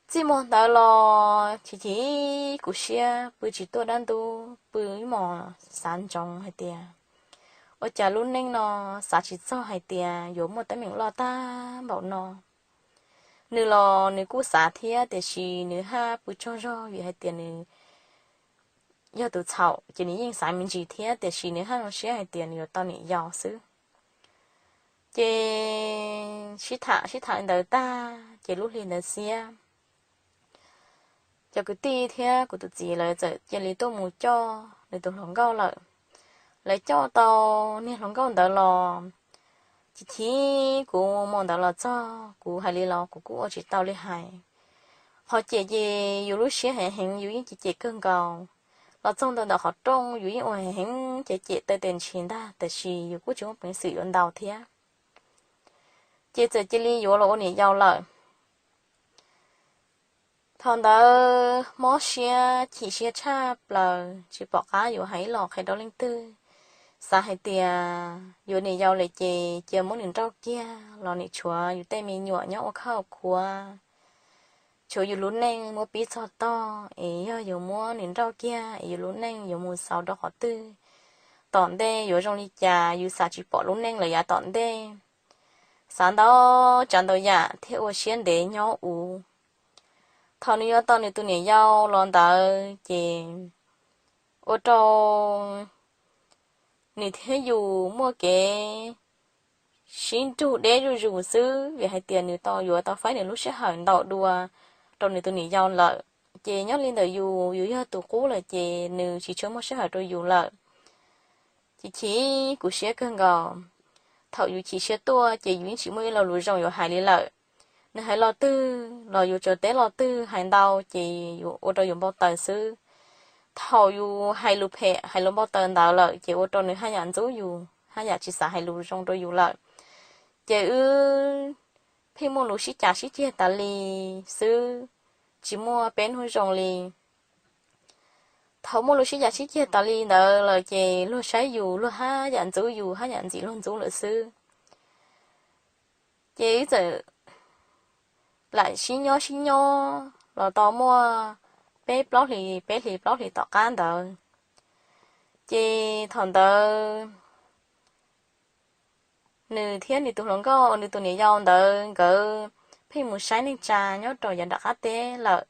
Txij hmo ntawd los chim chim kuv siab pw tsis tuaj dab ntub, pw ib mos xav ntsoov hais tias ua cas lub neej no xav tsis txog hais tias yuav muaj teeb meem loj tag npaum no. Nws los nws kuj xav thiab tiam sis nws haj pw tsaug zog vim hais tias nws yog tus txhaum ces nws yeej xav me ntsis thiab tiam sis nws haj zoo siab hais tias nws yuav tau niam yau xwb. Ces sib tham sib tham li ntawd tag ces lub hli ntawd xiab, cov kwv tij thiab kuv tus txiv lawv txawm cia li tuaj mus coj nws tus hluas nkauj lawm. Lawv coj tau niag hluas nkauj ntawd los, chim chim kuv hmo ntawd los txog kuv hais li los kuv kuj ua tsis tau li hais. Qhov cem ces yus lub siab heev heev yus yeej cem cem kawg nkaus. Los txog ntawm ntawm qhov rooj yus yeej ua heev heev ces cem taw tes ntshis ntag tiam sis yus kuj tsis muaj peev xwm yuav ntaus thiab. Ces txawm cia li yuav los ua niam yau lawm. Thaum ntawd mob siab chim siab tshaj plaws tsis pom qab yuav hais ib los qhia rau leej twg. Xav hais tias yuav niam yau lawm ces cia muab nws nrauj kiag los nim tshuav yus tej me nyuam nyob ua khaj ua khuav, tshuav yus lub neej muab pib txog tog es yog yuav muab nws nrauj kiag es yus lub neej yuav mus xaus rau qhov twg, tom ntej yuav zoo li cas yus xav tsis pom lub neej lawm yav tom ntej. Xav ntau tsav ntau yam thiab ua siab ntev nyob ua. Thaum nws yuav tau nws tus niam yau los ntawd ces ua rau nws thiab yus muaj kev sib nrug deb zuj zus xwb vim hais tias nws tau yuav tau faib nws lub sij hawm ntau dua rau nws tus niam yau lawm. Ces nyob li ntawm yus, yus yog tus qub lawm ces nws tsis tshua muaj sij hawm rau yus lawm. Chim chim kuv siab kawg nkaus. Thaum yus chim siab tuaj ces yus yeej tsis muaj ib lo lus zoo yuav hais li lawm. Nws hais lo twg los yus tsuas teb lo twg, hais ntau ces yus ua rau yus npau taws xwb. Thaum yus hais lus phem hais lus npau taws ntawd lawm ces ua rau nws haj yam ntxub yus, haj yam tsis xav hais lus zoo rau yus lawm. Ces wb pheej muaj lus sib cav sib ceg tas li xwb, tsis muaj peb hnub zoo li. Thaum muaj lus sib cav sib ceg tas li ntawd lawm ces luag saib yus luag haj yam ntxub yus, haj yam ntxim luag ntxub lawm xwb. Ces wb txawm lam sib nyob sib nyob los tau muaj peb plaub hlis, peb hlis plaub hlis tom qab ntawd. Ces thaum ntawd nws thiab nws tus hluas nkauj, nws tus niam yau ntawd nkawd pheej mus saib neej tsa nyob rau yav nram qab teb lawm.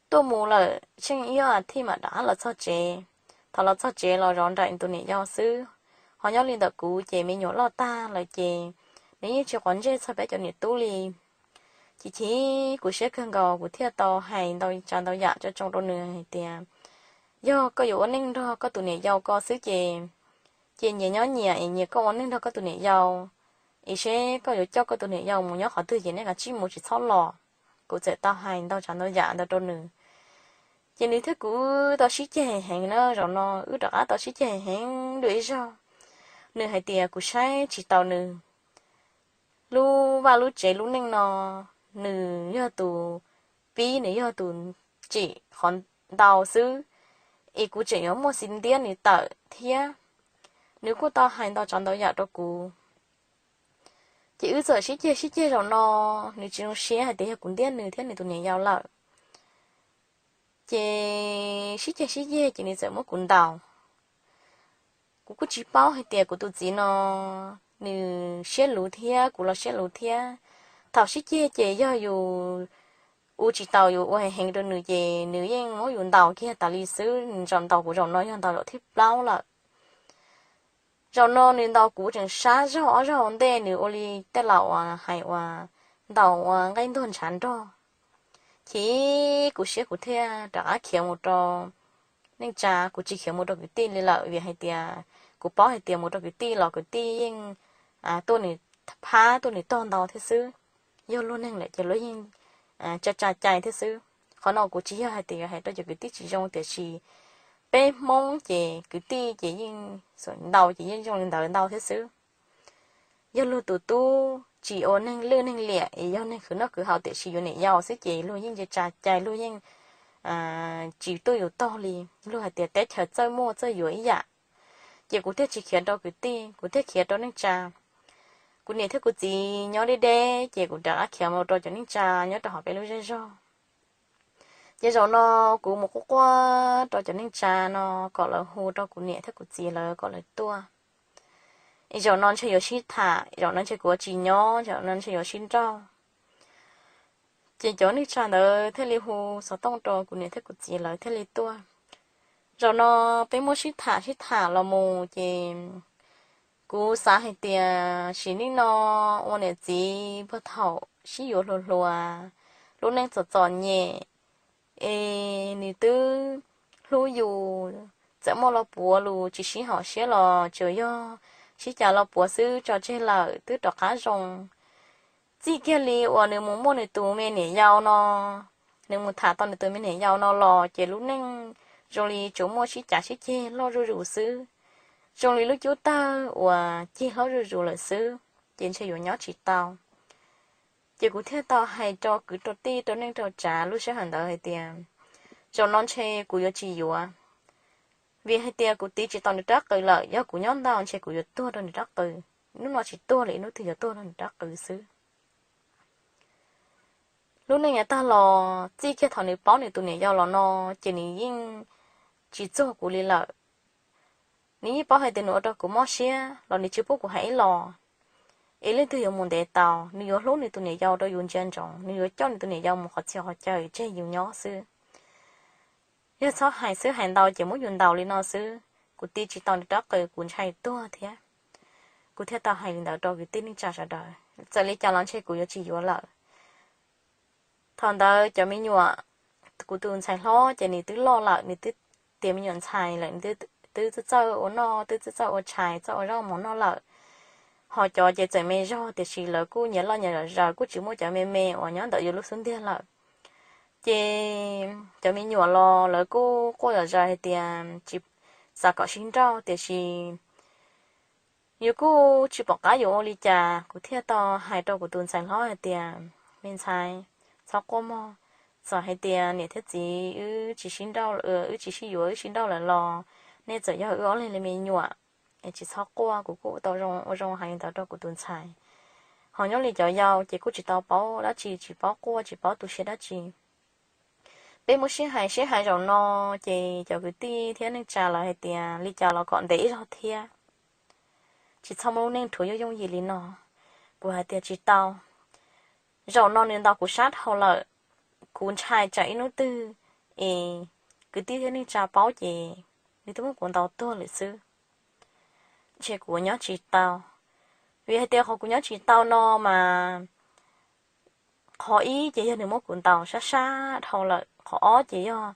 Tuaj mus lawm tsheej ib ob as thiv mam rov qab los txog tsev. Thaum los txog tsev los zov nraim nws tus niam yau xwb. Ho nyob li ntawm kuv ces me nyuam loj tag lawm ces nws yeej tsis quav ntsej txog peb cov niam tub li. Chim chim kuv siab kawg nkaus kuv thiaj tau hais ntau tsav ntau yam tso tsoo rau nws hais tias, yog koj yuav ua neej nrog koj tus niam yau ko xwb ces, ces nyias nyob nyias es nyias koj ua neej nrog koj tus niam yau, es seb koj yuav coj koj tus niam yau mus nyob qhov twg ces nej kav tsij mus tsis txhob los. Kuv txawm tau hais ntau tsav ntau yam ntawd rau nws. Ces nws thiab kuv tau sib ceg heev na, zaum no wb rov qab tau sib ceg heev dua ib zaug. Nws hais tias kuv saib tsis taus nws. Lub vaj lub tsev lub neej no, nws yog tus pib, nws yog tus tsim qhov ntau xwb, es kuv tseem yuav muaj xiv ntiab nws tawm thiab. Nws kuj tau hais ntau tsav ntau yam rau kuv. Ces wb txawm sib ceg sib ceg zaum no, nws tsis zoo siab hais tias yog kuv ntiab nws thiab nws tus niam yau lawm. Ces sib ceg sib ceg ces nws txawm muab kuv ntaus. Kuv kuj tsis paub hais tias kuv tus txiv no nws siab luv thiab kuv los siab luv thiab. Thaum sib ceg ces yog yus ua tsis taus, yus ua heev heev rau nws ces nws yeej muab yus ntaus kiag tas li xwb. Nws zaum ntaus kuv zaum no yog ntaus zaum thib plaub lawm. Zaum no nws ntaus kuv tseem sab zog ob zaug ua ntej, nws ua li tej laus uas hais uas ntaus ua nqaij ntuag ntshav nrog. Chim kuv siab kuv thiaj rov qab khiav mus rau neej tsa, kuv tsis khiav mus rau kwv tij li lawm vim hais tias kuv paub hais tias mus rau kwv tij los kwv tij yeej tuaj nws phab tuaj nws tog ntau thiab xwb. Yog luag neeg lawm ces luag yeej tsa tsa cai thiab xwb. Qhov no kuv tsis yog hais tias hais rau cov kwv tij tsis zoo, tiam sis peb Hmoob ces kwv tij ces yeej ntau ces yeej zoo li ntawd ntau thiab xwb. Yog luag tus tub tsis ua neeg lwj neeg liam es yog neeg khwv noj khwv haus tiam sis yuav niam yau xwb ces luag yeej tsa tsa cai, luag yeej tsis tuaj yus tog li. Luag hais tias teb chaws txawj muaj txawj yuav ib yam. Ces kuv thiaj tsis khiav rau kwv tij, kuv thiaj khiav rau neej tsa. Kuv niam thiab kuv txiv nyob deb deb ces kuv rov qab khiav mus rau cov neej tsa nyob rau hauv peb lub zej zog. Ces zaum no kuv mus quaj quaj rau cov neej tsa no kom lawv hu rau kuv niam thiab kuv txiv lawv kom lawv tuaj. Zaum no ntshe yuav sib tham, zaum no ntshe kuv yuav tsis nyob, zaum no ntshe yuav sib nrauj. Ces cov neej tsa ntawd thiaj li hu xov tooj rau kuv niam thiab kuv txiv lawv thiaj li tuaj. Zaum no peb muab sib tham sib tham los mus ces kuv xav hais tias sim neej no ua niam txiv puag thaum sib yuav hluas hluas, lub neej txom txom nyem, es nws twb hlub yus, txawm muaj los puav lus tsis sib haum siab los tsuas yog sib cav los puav xwb tso tseg lawm twb rov qab zoo. Txij kiag li uas nws mus muaj nws tus me niam yau no, nws mus tham tau nws tus me niam yau no los ces lub neej zoo li tsuas muaj sib cav sib ceg loj zuj zus xwb, zoo li lub cub tawg uas ceg loj zuj zus lawm xwb, ces ntshe yuav nyob tsis tau. Ces kuv thiaj tau hais rau kwv rau tij rau neej rau tsav lub sij hawm ntawd hais tias, zaum no ntshe kuv yuav tsis yuav, vim hais tias kuv tiv tsis tau nws rab qws lawm, yog kuv nyob ntau ntshe kuv yuav tuag rau nws rab qws, hnub no tsis tuag li hnub twg yuav tuag rau nws rab qws xwb. Lub neej yav tag los txij kiag thaum nws paub nws tus niam yau los no, ces nws yeej tsis txuag kuv li lawm. Nws yeej paub hais tias nws ua rau kuv mob siab los nws tsis pub kuv hais ib los, es leej twg yuav mus ntev tau. Nws yuav hlub nws tus niam yau rau yus ntsia ntsoov, nws yuav coj nws tus niam yau mus qhov txhia qhov chaw tseg yus nyob xwb. Yog txhob hais xwb, hais ntau ces muab yus ntaus li no xwb. Kuv tiv tsis tau nws rab qws, kuv ntshai tuag thiab. Kuv thiaj tau hais li ntawd rau kwv tij neej tsa sawv daws, txawm li cas los ntshe kuv yuav tsis yuav lawm. Thaum ntawd cov me nyuam, kuv tus ntxhais hlob ces nws twb loj lawm, nws twb tiav me nyuam ntxhais lawm, nws twb txawj ua noj, twb txawj ua tshais, txawj ua zaub mov noj lawm. Ho cov ces txawm me zog tiam sis lawv kuj nyias loj nyias zom zaws, kuj tsis muaj cov me me uas nyob ntawm yus lub xub ntiag lawm. Ces cov me nyuam los lawv kuj quaj zom zaws hais tias tsis, xav kom sib nrauj tiam sis yus kuj tsis pom qab yuav ua li cas. Kuv thiaj tau hais rau kuv tus ntxhais hlob hais tias, me ntxhais, txhob quaj mog. Txawm hais tias niam thiab txiv wb tsis sib nrauj, wb tsis sib yuav, wb sib nrauj lawm los nej txawm yog wb ob leeg li me nyuam, es tsis txhob quaj. Kuv kuj tau zoo ua zoo hais li ntawd rau kuv tus ntxhais. Ho nyob li cov yau ces kuj tsis tau paub dab tsi, tsis paub quaj, tsis paub tu siab dab tsi. Peb muab sib hais sib hais zaum no, ces cov kwv tij thiab neej tsa lawv hais tias li cas los kom ntev ib zaug thiab, tsis txhob muaj lub neej rhuav yooj yooj yim li no. Kuv hais tias tsis tau, zaum no nws ntaus kuv sab dhau lawm, kuv ntshai tsam ib hnub twg es kwv tij thiab neej tsa paub ces nws twb muab kuv ntaus tuag lawm xwb. Ntshe kuv nyob tsis tau, vim hais tias qhov kuv nyob tsis tau no mas qhov ib ces yog nws muab kuv ntaus sab sab dhau lawm, qhov ob ces yog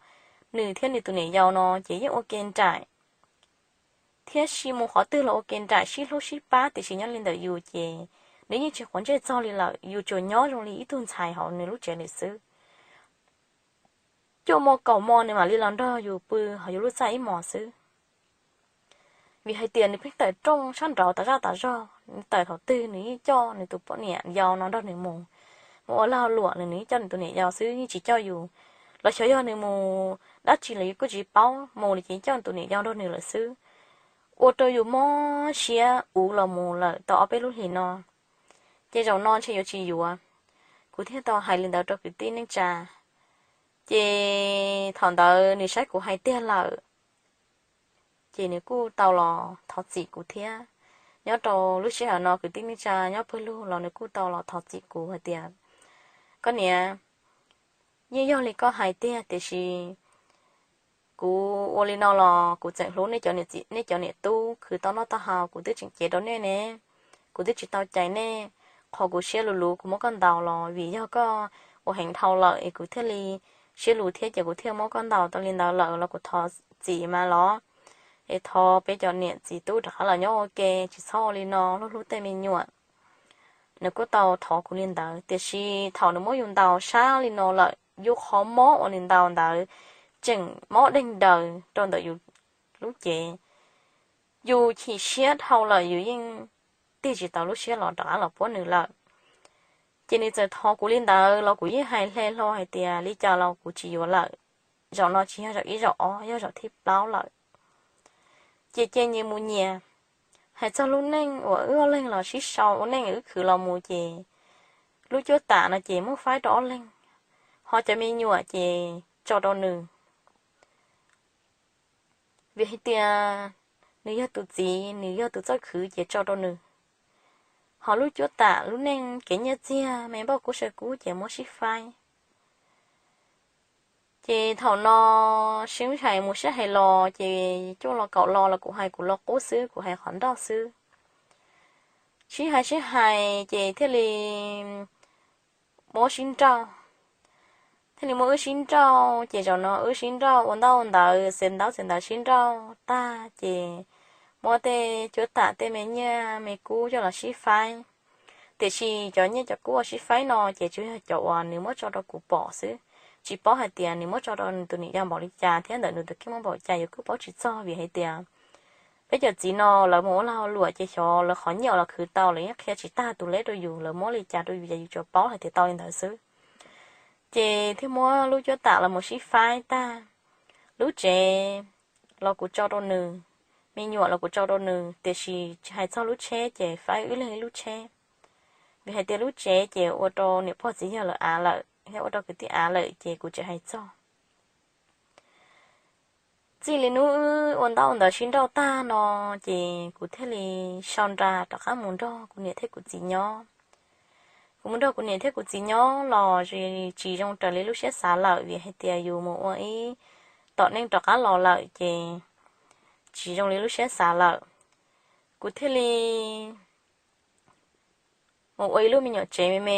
nws thiab nws tus niam yau no ces yeej ua ke nraim, thiab sis mus qhov twg los ua ke nraim, sib hlub sib pab, tiam sis nyob li ntawm yus ces nws yeej tsis quav ntsej txog li lawm, yus tsuas nyob zoo li ib tug ntxhais hauv nws lub tsev lawm xwb. Cuaj hmo kaum hmo nws mam li los nrog yus pw hauv yus lub txaj ib hmos xwb. Vim hais tias nws pheej tawm rooj sab nraud tas zaj tas zog, nws tawm thaum twg nws yeej coj nws tus poj niam yau no nrog nws mus, mus ua lag luam los nws yeej coj nws tus niam yau xwb, yeej tsis coj yus. Los xyov yog nws mus dab tsi los yus kuj tsis paub, mus li ces coj tus niam yau nrog nws lawm xwb. Ua rau yus mob siab uv los mus lawm tau ob peb lub hlis no. Ces zaum no ntshe yuav tsis yuav. Kuv thiaj tau hais li ntawd rau kwv tij neej tsa. Ces thaum ntawd nws saib kuv hais tiag lawm, ces nws kuj tau los thov txim kuv thiab. Nyob rau lub sij hawm no kwv tij neej tsa nyob pawg lug los nws kuj tau los thov txim kuv hais tias, koj niam, yeej yog li koj hais tiag, tiam sis kuv ua li no los kuv tseem hlub nej cov niam txiv, nej cov niam tub khwv tau noj tau haus, kuv twb tseem cev rau nej ne, kuv twb tsis tau cais nej. Qhov kuv siab luv luv kuv muab koj ntaus los vim yog koj ua heev dhau lawm es kuv thiaj li siab luv thiab ces kuv thiaj muab koj ntaus tau li ntawd lawm los kuv thov txim mas los, es thov peb cov niam txiv tub rov qab los nyob ua ke, tsis txhob ua li no, hlub hlub tej me nyuam. nws kuj tau thov kuv li ntawd. Tiam sis thaum nws muab yus ntaus sab li no lawm, yus qhov mob uas nws ntaus ntawd tseem mob deeg daws rau ntawm yus lub cev. Yus chim siab dhau lawm, yus yeej tig tsis tau lub siab los rov qab los puab nws lawm. Ces nws txawm thov kuv li ntawd los kuv yeej hais hle hlo hais tias li cas los kuv tsis yuav lawm. Zaum no tsis yog zaum ib zaum ob, yog zaum thib plaub lawm. Ces cia nyias mus nyias. Hais txog lub neej uas wb ob leeg los sib sau ua neej, wb khwv los mus ces lub cuab tam no ces muab faib rau ob leeg, ho cov me nyuam ces tso rau nws. Vim hais tias nws yog tus txiv, nws yog tus txawj khwv ces tso rau nws. Ho lub cuab tam, lub neej kev nyiaj txiag me npauj kub saw kub ces muab sib faib. Ces thaum no sib hais mus sib hais los ces cuaj lo kaum lo los kuv hais kuv lo qub xwb, kuv hais qhov nrauj xwb. Sib hais sib hais ces thiaj li muab sib nrauj. Thiaj li muab wb sib nrauj ces zaum no wb sib nrauj ua ntaub ntawv, xev ntaub xev ntawv sib nrauj tag ces muab tej cuab tam tej me nyiaj me kub coj los sib faib. Tiam sis cov nyiaj cov kub uas sib faib no ces tsuas yog cov uas nws muab tso rau kuv pom xwb, tsis paub hais tias nws muab tso rau nws tus niam yau npaum li cas thiab ntawm nws tus kheej muaj npaum cas yus kuj paub tsis txog. Vim hais tias peb cov txiv no lawv mus ua lag ua luam ces xyov lawv qhov nyiaj uas lawv khwv tau lawv yeej qhia tsis tag tus leb rau yus, lawv muab li cas rau yus ces yus tsuas paub hais tias tau li ntawd xwb. Ces thiaj muab lub cuab tam los mus sib faib tag. Lub tsev los kuv tso rau nws, me nyuam los kuv tso rau nws, tiam sis tsis hais txog lub tsheb ces faib wb leeg ib lub tsheb. Vim hais tias lub tsev ces ua rau niam pog txiv yawg lawv av lawm thiab ua rau kwv tij av lawm ces kuv tsis hais txog. Txij li hnub wb ua ntaub ntawv sib nrauj tag no ces kuv thiaj li sau nra rov qab mus nrog kuv niam thiab kuv txiv nyob. Kuv mus nrog kuv niam thiab kuv txiv nyob los tsis zoo raws li lub siab xav lawm, vim hais tias yus mus ua ib tom neej rov qab los lawm ces tsis zoo li lub siab xav lawm. Kuv thiaj li mus ua ib lub me nyuam tsev me me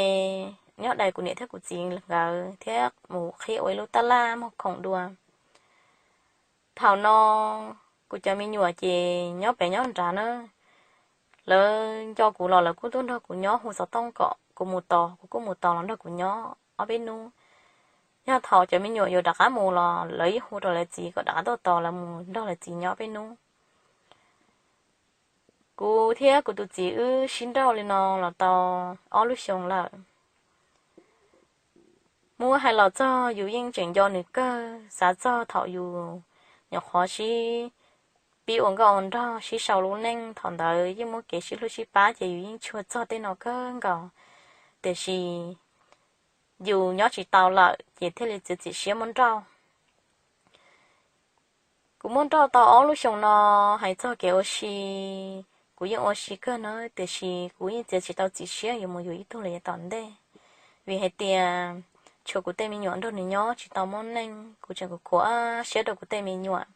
nyob dai kuv niam thiab kuv txiv nkawd thiab mus qhib ua ib lub taj laj muag khoom dua. Thaum no kuv cov me nyuam ces nyob pem nyob nrad na, lawv nco kuv los lawv kuj tuaj nrog kuv nyob, hu xov tooj kom kuv mus tos kuv kuj mus tos los nrog kuv nyob ob peb hnub. Yog thaum cov me nyuam yuav rov qab mus los lawv yeej hu rau lawv txiv kom rov qab tuaj tos lawv mus nrog lawv txiv nyob peb hnub. Kuv thiab kuv tus txiv wb sib nrauj li no los tau ob lub xyoo lawm. Muab hais los txog yus yeej tseem nco nws kawg, xav txog thaum yus nyuam qhuav sib pib ua nkauj ua nraug sib sau lub neej, thaum ntawd yeej muaj kev sib hlub sib pab ces yus yeej tshua txog tej no kawg nkaus. Tiam sis yus nyob tsis tau lawm ces thiaj li txiav txim siab muab nrauj. Kuv muab nrauj tau ob lub xyoo no, hais txog kev ua si, kuv yeej ua si kawg na, tiam sis kuv yeej txiav tsis tau txim siab yuav mus yuav ib tug los yav tom ntej. Vim hais tias tshuav kuv tej me nyuam nrog nws nyob tsis tau muaj neej, kuv tseem kuv khuav siab rau kuv tej me nyuam.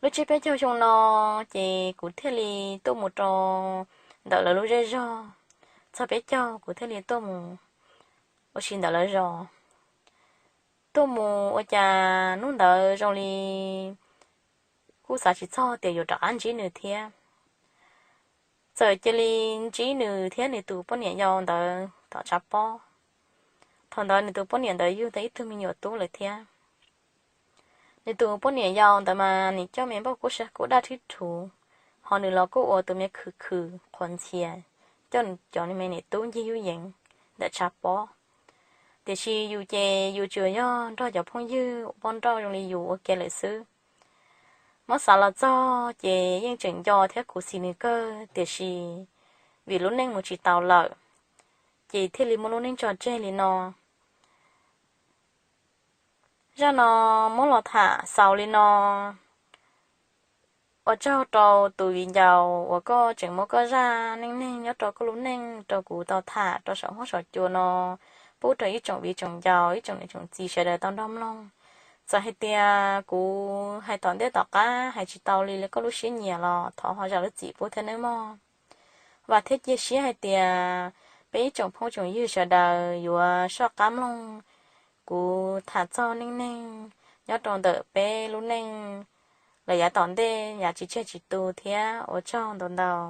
Lub tsiab peb caug xyoo no ces kuv thiaj li tuaj mus rau ntawm lawv lub zej zog. Txog peb caug kuv thiaj li tuaj mus ua si ntawm lawv zos. Tuaj mus ua cas hnub ntawd zoo li kuj xav tsis txog tias yuav rov qab ntsib nws thiab. Txawm cia li ntsib nws thiab nws tus poj niam yau ntawd tom tshav pob. Thaum ntawd nws tus poj niam ntawd yug tau ib tug me nyuam tub lawm thiab. Nws tus poj niam yau ntawd mas nws coj me npauj kub sab kub daj thib thuv, ho nws los kuj ua tus me khwv khwv qhuav ntxhias, coj nws cov me niam tub ncig yub yeev ntawm tshav pob. Tiam sis yus ces yus tsuas yog nrog cov phooj ywg ua poj nrauj zoo li yus ua ke lawm xwb. Muab xav los txog ces yeej tseem nco thiab khuv xim nws kawg, tiam sis vim lub neej mus tsis tau lawm, ces thiaj li muaj lub neej tso tseg li no. Zaj no muab los tham xaus li no. Ua tsaug rau tus viv ncaus uas koj tseem muab koj zaj neej neeg nyob rau koj lub neej rau kuv tau tham rau saum huab saum cua no pub rau ib tsoom viv tsoom ncaus, ib tsoom niam tsoom txiv sawv daws tau nrog mloog. Txawm hais tias kuv hais tom ntej tom qab hais tsis tau li koj lub siab nyiam los thov ho zam lub txim pub thiab nawb mog. Vam thiab cia siab hais tias peb ib tsoom phooj tsoom ywg sawv daws yuav soj qab mloog kuv tham txog neej neeg nyob rau ntawm peb lub neej lawm yav tom ntej, yav tsis tseg tsis tu thiab ua tsaug ntau ntau.